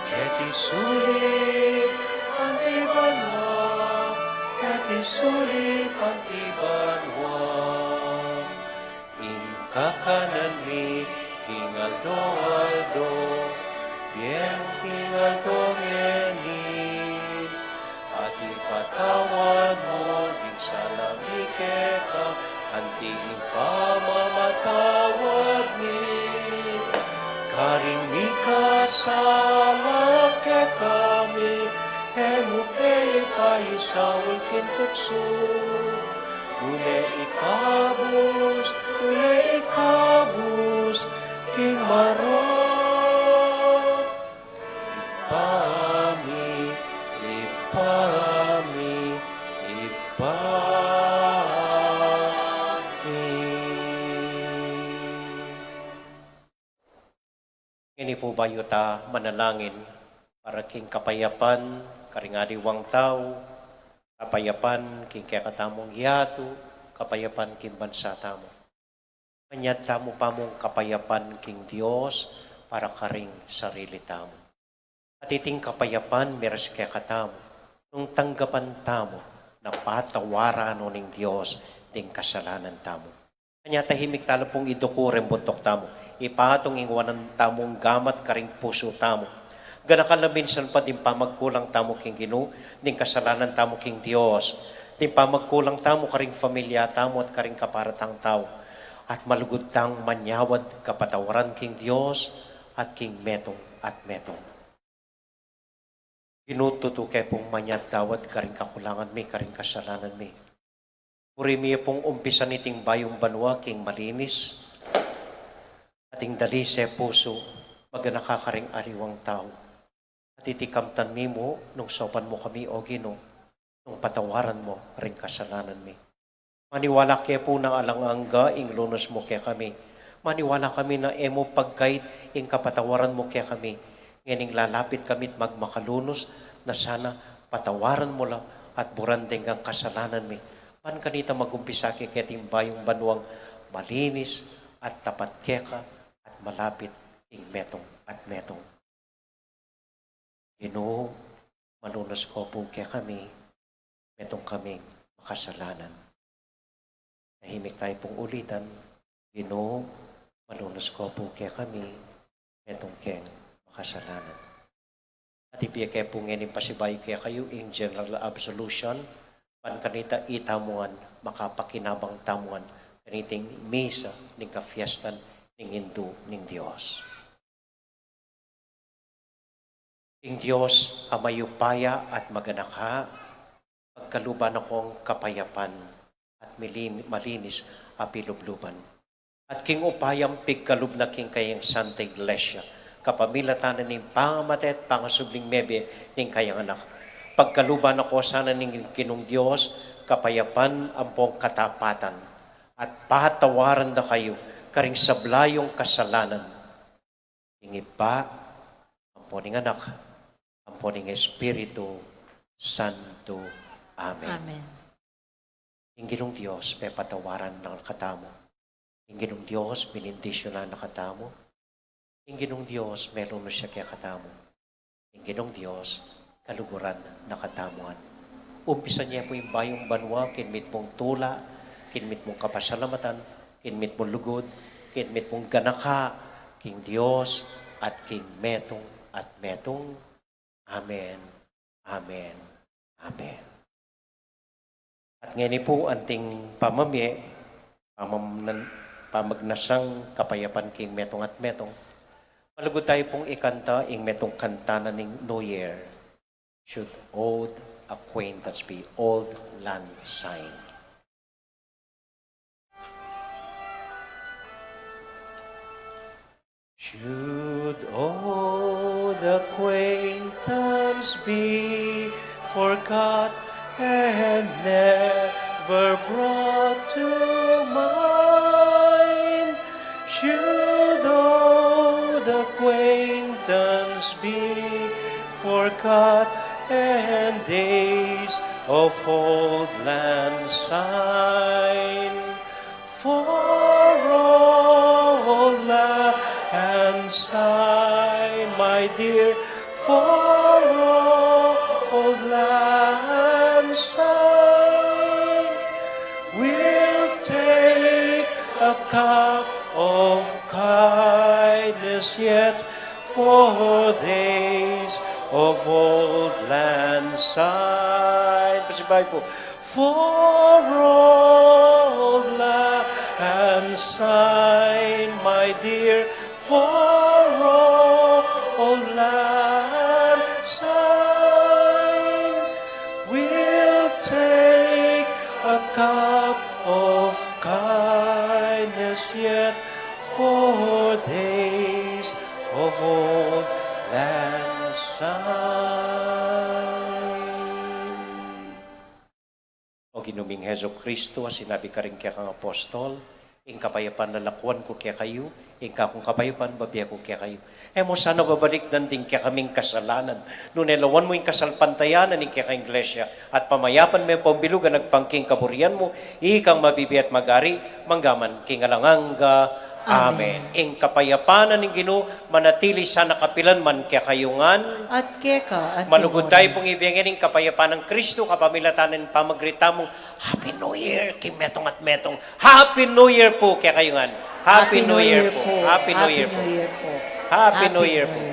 keti sulip anti banua, keti sulip anti banua. Ing kakanan mi king aldo-aldo, ibie mu king aldo ngeni, at ipatawad mu ding sala mi keka, anti ing pamamatawad mi karing mikasala kekami, e mu ke ipaisaul king tuksu, nune ikabus, nune ikabus king marok. Ibpa mi, Ibpa mi, Ibpa mi. Ngeni pu bayu ta manalangin para king kapayapan karing aliwang tau, kapayapan king kekatamung yatu, kapayapan king bansa tamu. Manyad tamu pa mung kapayapan king Dios para karing sarili tamu. At iting kapayapan miras kekatamu, nung tanggapan tamu na patawaran no ning Dios ding kasalanan tamu. Anya tahimik tala pung iduku reng buntuk tamu. Ipatung ing wanan tamung gamat karing pusu tamu. Ganakan la minsan pa ding pamagkulang tamu king Ginu, ding kasalanan tamu king Dios, ding pamagkulang tamu karing familia tamu at karing kaparatang tau. At malugud tang manyawad kapatawaran king Dios at king metung at metung. Ginu, tutu ke pung manyad tawad karing kakulangan mi, karing kasalanan mi. Buri mi pung umpisan iting bayung banua king malinis at ing dalise pusu, maganaka karing aliwang tau. At iti kamtan mi mu nung saupan mu kami, O Ginu, nung patawaran mu ring kasalanan mi. Maniwala ke pu na alang angga ing lunus mu kekami. Maniwala kami na e mu pagkait ing kapatawaran mu kekami. Ngening lalapit kami't magmakalunus na sana patawaran mu la at buran deng kasalanan mi. Ban kanita magumpisa ke keting bayung banuang malinis at tapat keka at malapit king metung at metung. Ginu, malunus ko pu kekami, metung kaming makasalanan. Tahimik tayu pung ulitan. Ginu, malunus ko pu kekami, metung keng makasalanan. At ibie ke pu ngening pasibayu kekayu ing general absolution, ban kanita itamu ngan makapakinabang tamu ngan kaniting misa ning kafiestan ning Indu ning Dios. Ing Dios a mayupaya at maganaka, pagkaluban na kong kapayapan at milin-, malinis a pilubluban. At king upayang pigkalub na king kayang Santa Iglesia, kapamilatan na ning pangamate at pangasubling mebie ning kayang anak. Pagkaluban na ko sana ning Ginung Dios, kapayapan ampong katapatan, at patawaran da kayu karing sabla yung kasalanan. Ing Ibpa, ampo ning Anak, ampo ning Espiritu Santo. Amen. Amen. Ing Ginung Dios pepatawaran na katamu. Ing Ginung Dios bebendisyunan na katamu. Ing Ginung Dios melunus ya kekatamu. Ing Ginung Dios kaluguran na katamu ngan. Umpisan ye pu ing bayung banua king mitmung tula, king mitmung kapasalamatan, king mitmung lugud, king mitmung ganaka king Dios at king metung at metung. Amen. Amen. Amen. At ngeni pu anting pamamie, pamamnan-, pamagnasang kapayapan king metung at metung, malugud tayu pung ikanta ing metung kanta na ning New Year, Should Old Acquaintance Be, Auld Lang Syne. Should old acquaintance be forgot and never brought to mind, should old acquaintance be forgot and days of Auld Lang Syne, for Auld Lang Syne, my dear, for Auld Lang Syne, we'll take a cup of kindness yet for days of Auld Lang Syne. Pasibayu pu. For Auld Lang Syne, my dear, for Auld Lang Syne, we'll take a cup of kindness yet for days of Auld Lang Syne. O Ginu ming Jesucristo, a sinabi karing kekang apostol, Ing kapayapan lalakuan ku kekayu, ing kakung kapayapan bibie ku kekayu. E mu sana babalikdan ding kekaming kasalanan, nune lawan mu ing kasalpantayanan ning kekang Iglesia, at pamayapan me pambilug agpang king kaburian mu, ikang mabibie at magari, mangga man king alang angga. Amen. Amen. Ing kapayapan na ning Ginu manatili sana kapilan man kekayu ngan. At keka, at malugud tamu pung ibie ngeni ing kapayapan nang Kristo, kapamilatan ning pamagdalita mung Happy New Year king metung at metung. Happy New Year pu kekayu ngan. Happy New Year pu. Happy New Year pu. Happy New Year pu.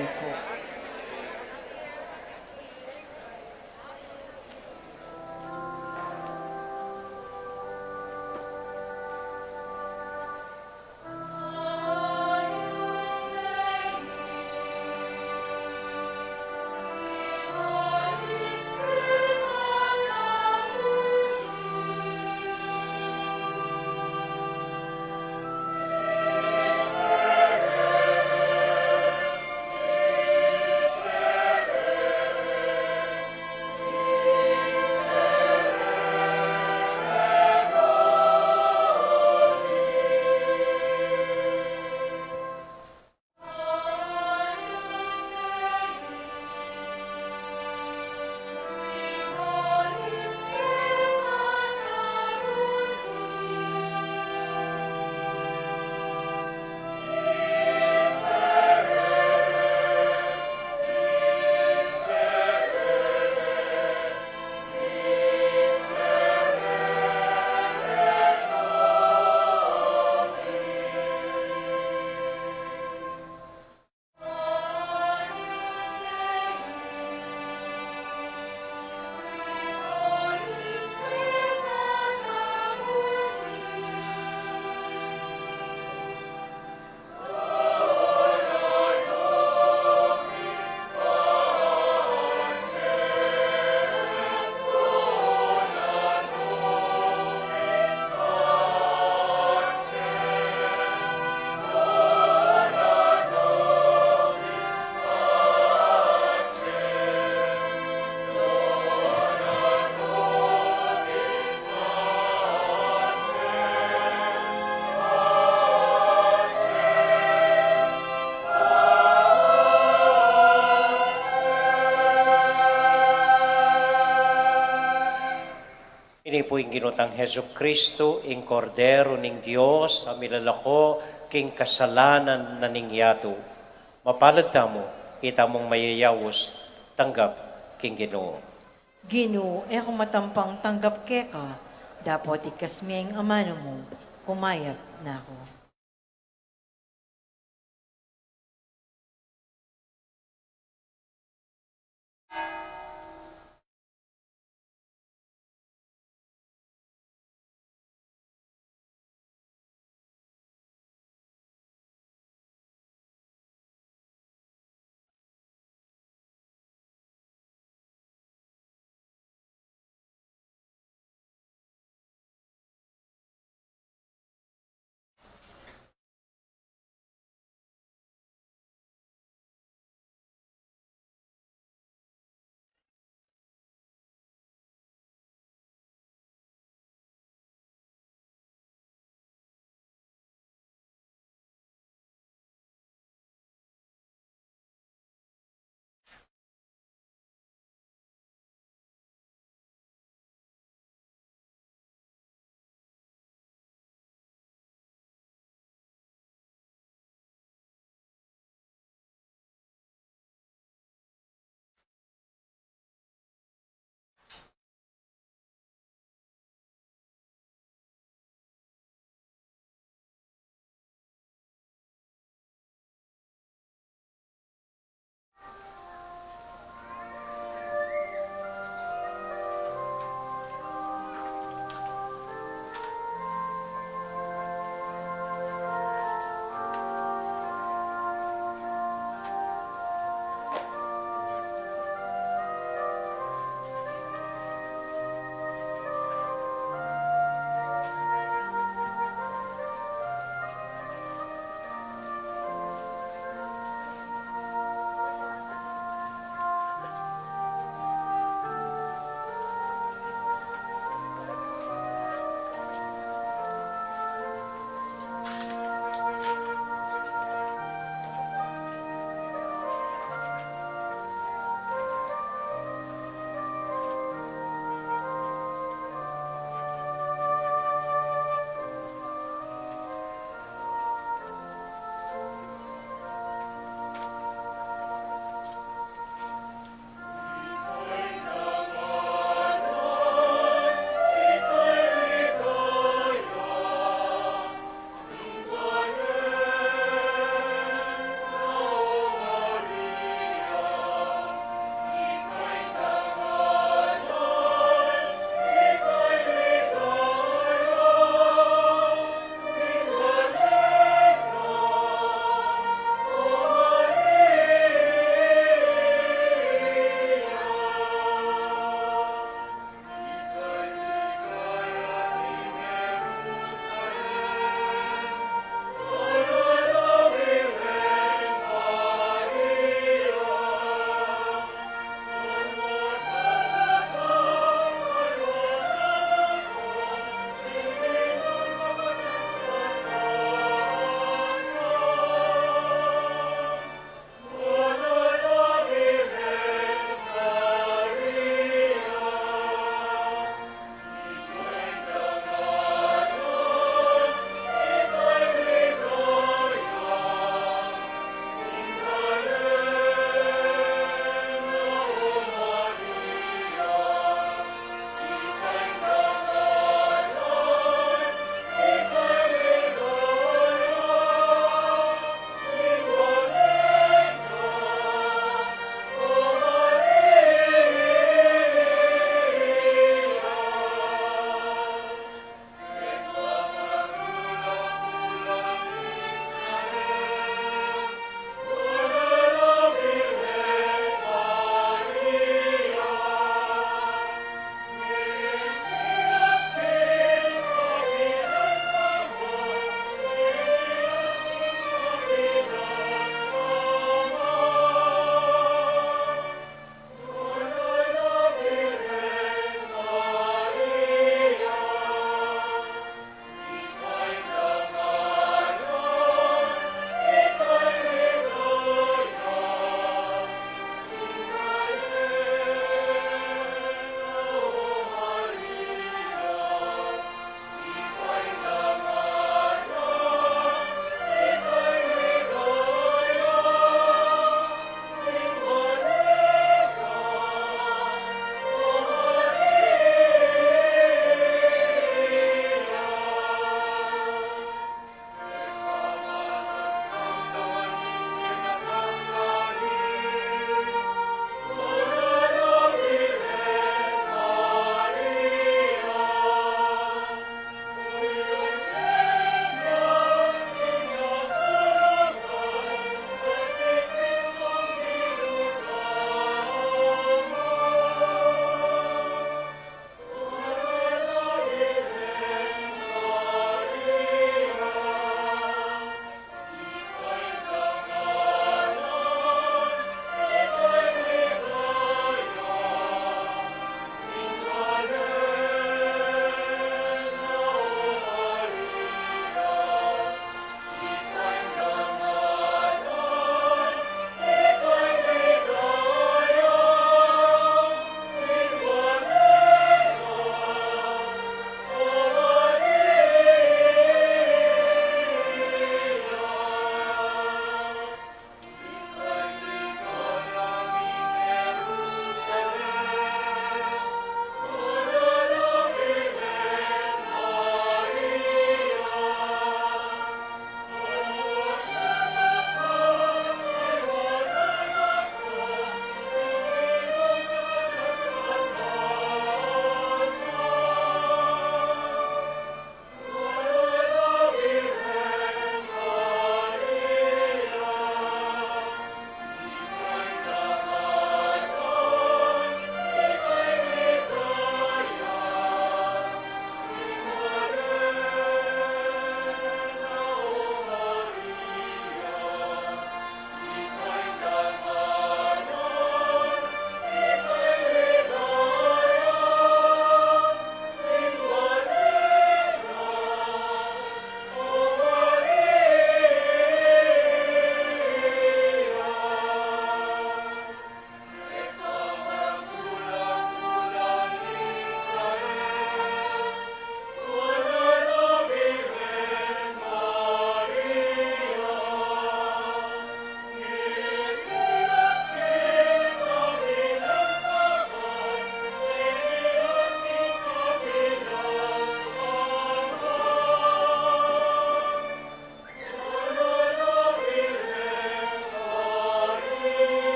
Ini pu ing Ginu tang Jesucristo, ing Kordero ning Dios, a milalako king kasalanan na ning yatu. Mapalad tamu, itamung mayayaus, tanggap king Ginu. Ginu, e ku matampang tanggap keka, dapot ikasme ing amanu mu, kumayap na ku.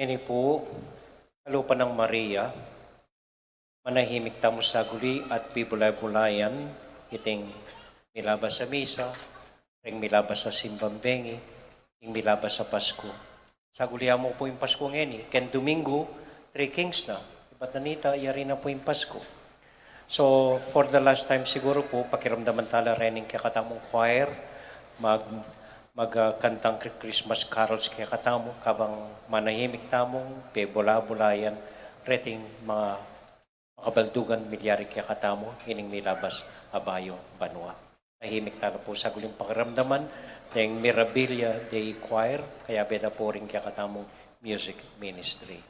Ini pu, kalupa nang Maria, manahimik tamu saguli at bibulay-bulayan iting milabas a misa, reng milabas a simbang bengi, ing milabas a Pasku. Saguli ya mu pu ing Pasku ngeni, keng Duminggu, Three Kings na. Ibat na nita, yari na pu ing Pasku. So, for the last time siguru pu, pakiramdaman tala reng kekatamung choir, mag, mag, ah, kantang Chri-, Christmas carols kekatamu, kabang manahimik tamung bibula-bulayan reting mga makabaldugan milyari kekatamu ining milabas a bayung banua. Tahimik tala pu saguling pakiramdaman deng Mirabilia Dei Choir, kayabe da pu ring kekatamung music ministry.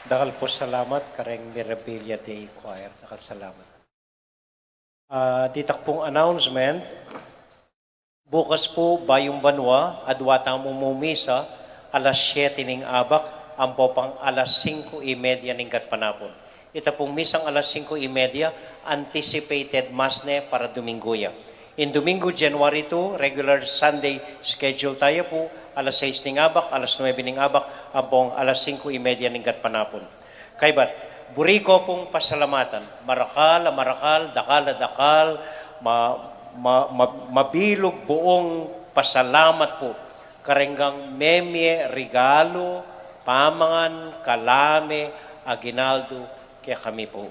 Dakal pu salamat kareng Mirabilia Dei Choir. Dakal salamat. Ah, ditak pung announcement. Bukas pu, Bayung Banua, adwa tamu mumisa alas siyete ning abak, ampo pang alas singko y media ning gatpanapun. Ita pung misang alas singko y media, anticipated mass ne para Duminggu ya. In Duminggu, January two, regular Sunday schedule taya pu, alas sais ning abak, alas nuebe ning abak, ampong alas singko y media ning gatpanapun. Kaybat, buri ko pung pasalamatan, marakal a marakal, dakal a dakal, ma-, ma-, ma-, mabilug buung pasalamat pu, kareng gang memie regalu, pamangan, kalame, aguinaldo, kekami pu.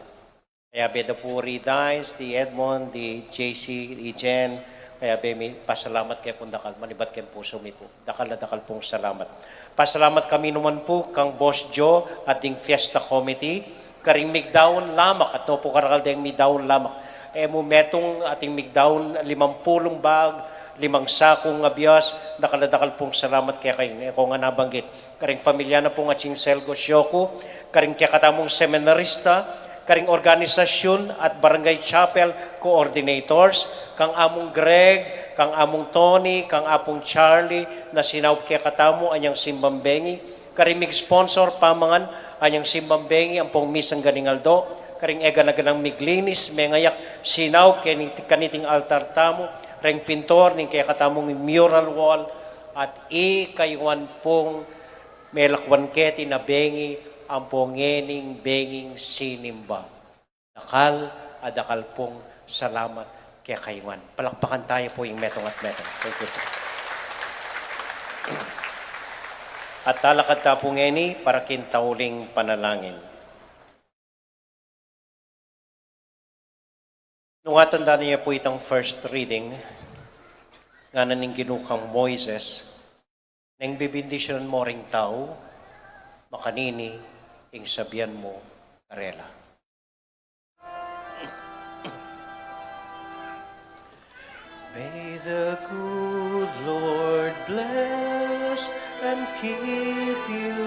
Kayabe da pu ri Dines, di Edmond, di J C, di Jen, kayabe mi pasalamat keka pung dakal, manibat keng pusu mi pu. Dakal a dakal pung salamat. Pasalamat kami naman pu kang Boss Joe at ding Fiesta Committee, karing migdaun lamak, at no pu karakal deng migdaun lamak. E mu metung ating migdaun limampulung bag, limang sakung abias, dakal a dakal pung salamat kekayu. E ko nga nabanggit. Karing familia na pung atsing Selgo Sioku, karing kekatamung seminarista, karing organisasyun at barangay chapel coordinators, kang Among Greg, kang Among Tony, kang Apung Charlie, na sinaup kekatamu anyang simbang bengi, karing mig-sponsor pamangan anyang simbang bengi ampong misang ganing aldo, karing e gana-ganang miglinis, mengayak, sinaup keni-, kaniting altar tamu, reng pintor ning kekatamung mural wall, at ikayuan pung melakwan keti na bengi ampong ngening benging sinimba. Dakal a dakal pung salamat kekayu ngan. Palakpakan tayu pu ing metung at metung. Thank you po. At talakad ta pu ngeni para king tauling panalangin. Nung atandanan ye pu itang first reading, ngana ning Ginu kang Moises, neng bibindisyunan mu ring tau, makanini ing sabian mu karela. May the good Lord bless and keep you,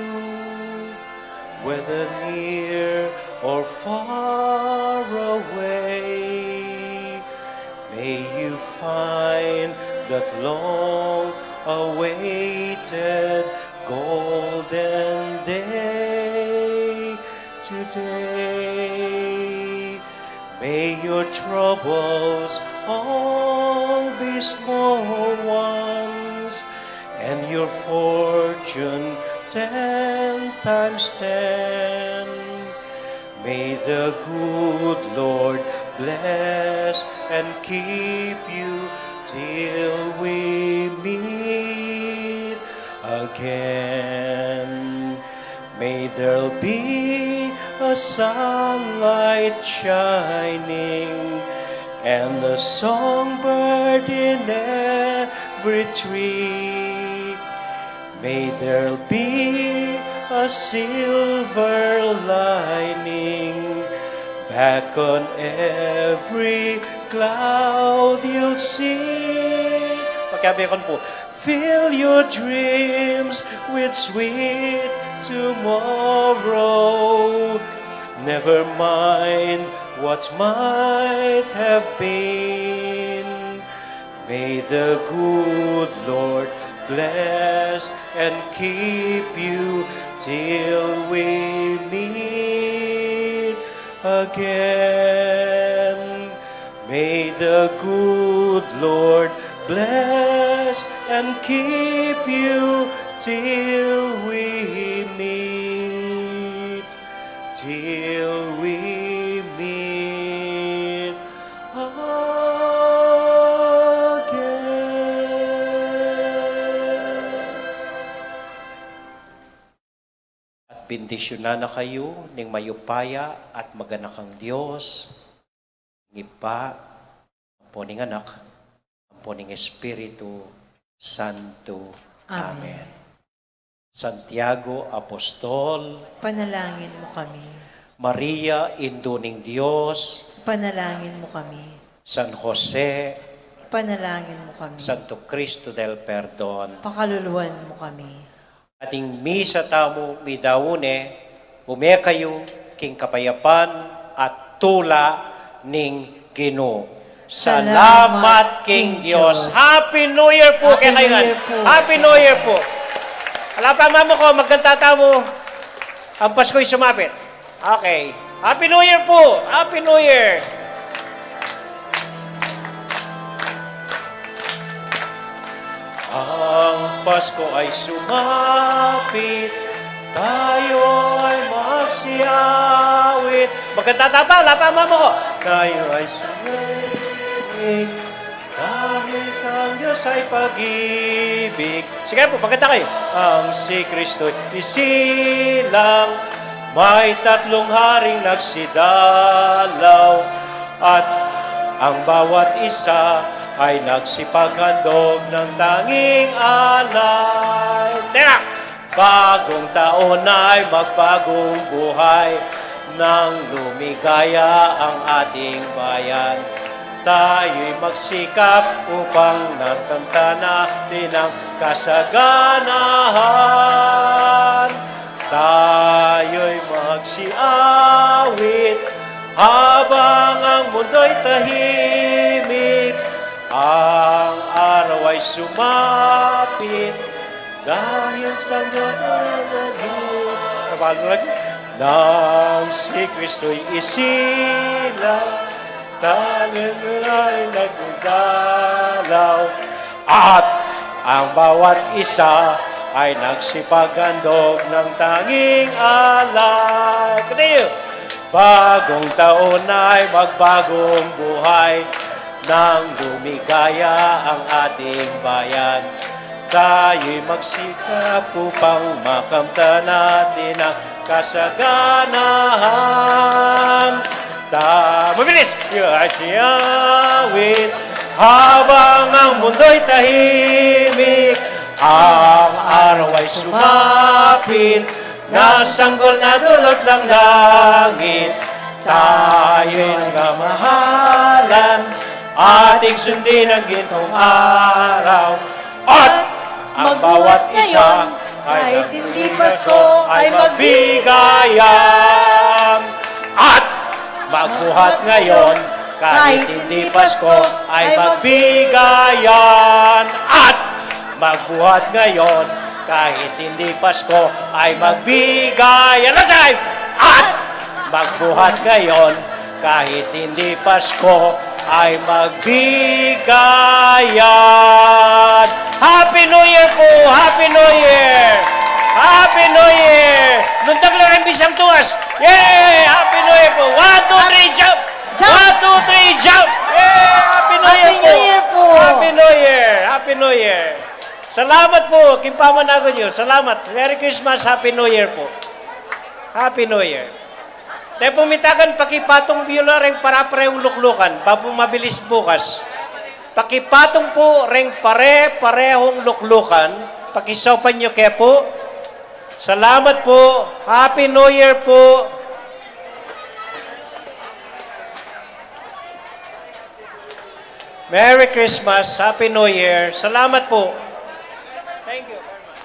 whether near or far away. May you find that long awaited golden day today. May your troubles all be small ones, and your fortune ten times ten. May the good Lord bless and keep you till we meet again. May there be a sunlight shining and a songbird in every tree. May there be a silver lining back on every cloud you'll see. Pakiabekun pu. Fill your dreams with sweet tomorrow. Never mind what might have been. May the good Lord bless and keep you till we meet again. May the good Lord bless and keep you till we meet, till we meet again. At bendisyunan na kayu ning mayupaya at maganakang Dios, ing Ibpa, ampo ning Anak, ampo ning Espiritu Santo. Amen. Amen. Santiago Apostol, panalangin mu kami. Maria, Indu ning Dios, panalangin mu kami. San Jose, panalangin mu kami. Santo Cristo del Perdon, pakaluluan mu kami. Ating misa tamu midaun ne, ume kayu king kapayapan at tula ning Ginu. Salamat king Dios. Happy New Year pu kekayu ngan. Happy New Year pu. Ala pa, mamu ko, magkanta tamu. Ang Pasko'y sumapit. Okay. Happy New Year pu! Happy New Year! Ang Pasko ay sumapit, tayo ay magsiawit. Magkanta ta pa, ala pa, mamu ko. Tayo ay sumapit, dahil sa Diyos ay pag-ibig. Sige po, magkanta kayo. Ang si Kristo'y isilang, may tatlong haring nagsidalaw, at ang bawat isa ay nagsipaghandog ng tanging alay. Teka! Bagong taon ay magbagong buhay, nang lumigaya ang ating bayan. Tayo'y magsikap upang nakamtan natin ang kasaganahan. Tayo'y magsiawit Sumapit dahil sa mga nagmamahal. Nang si Kristo'y isilang, tayo ay nagdalaw. At ang bawat isa ay nagsipaghandog ng tanging alay. Katayo! Bagong taon ay magbagong buhay nang lumigaya ang ating bayan. Tayo'y magsikap upang makamtan natin ang kasaganahan. Ta-, mabilis! Yasiyawin habang ang mundo'y tahimik, ang araw ay sumapit, nasanggol na dulot ng langit. Tayo'y nagmamahalan, ating sundin ang gintong araw. At ang bawat isa, kahit hindi Pasko, ay magbigayan. At magbuhat ngayon, kahit hindi Pasko, ay magbigayan. At magbuhat ngayon, kahit hindi Pasko, ay magbigayan. Last time! At magbuhat ngayon, kahit hindi Pasko, ay magbigayan. Happy New Year po! Happy New Year! Happy New Year! Nung tagla rin bisang tuwas. Yay! Happy New Year po! One, two, three, jump! Jump! One, two, three, jump! Yay! Happy New Year po! Happy New Year! Happy New Year! Salamat po, king pamanagun yu. Salamat. Merry Christmas, Happy New Year po. Happy New Year. Te pung mitagan, pakipatung yu la reng pare-parehung luklukan, ba pu mabilis bukas. Pakipatung pu reng pare-parehung luklukan, pakisaupan yu ke pu. Salamat pu. Happy New Year pu. Merry Christmas, Happy New Year. Salamat pu. Thank you very much.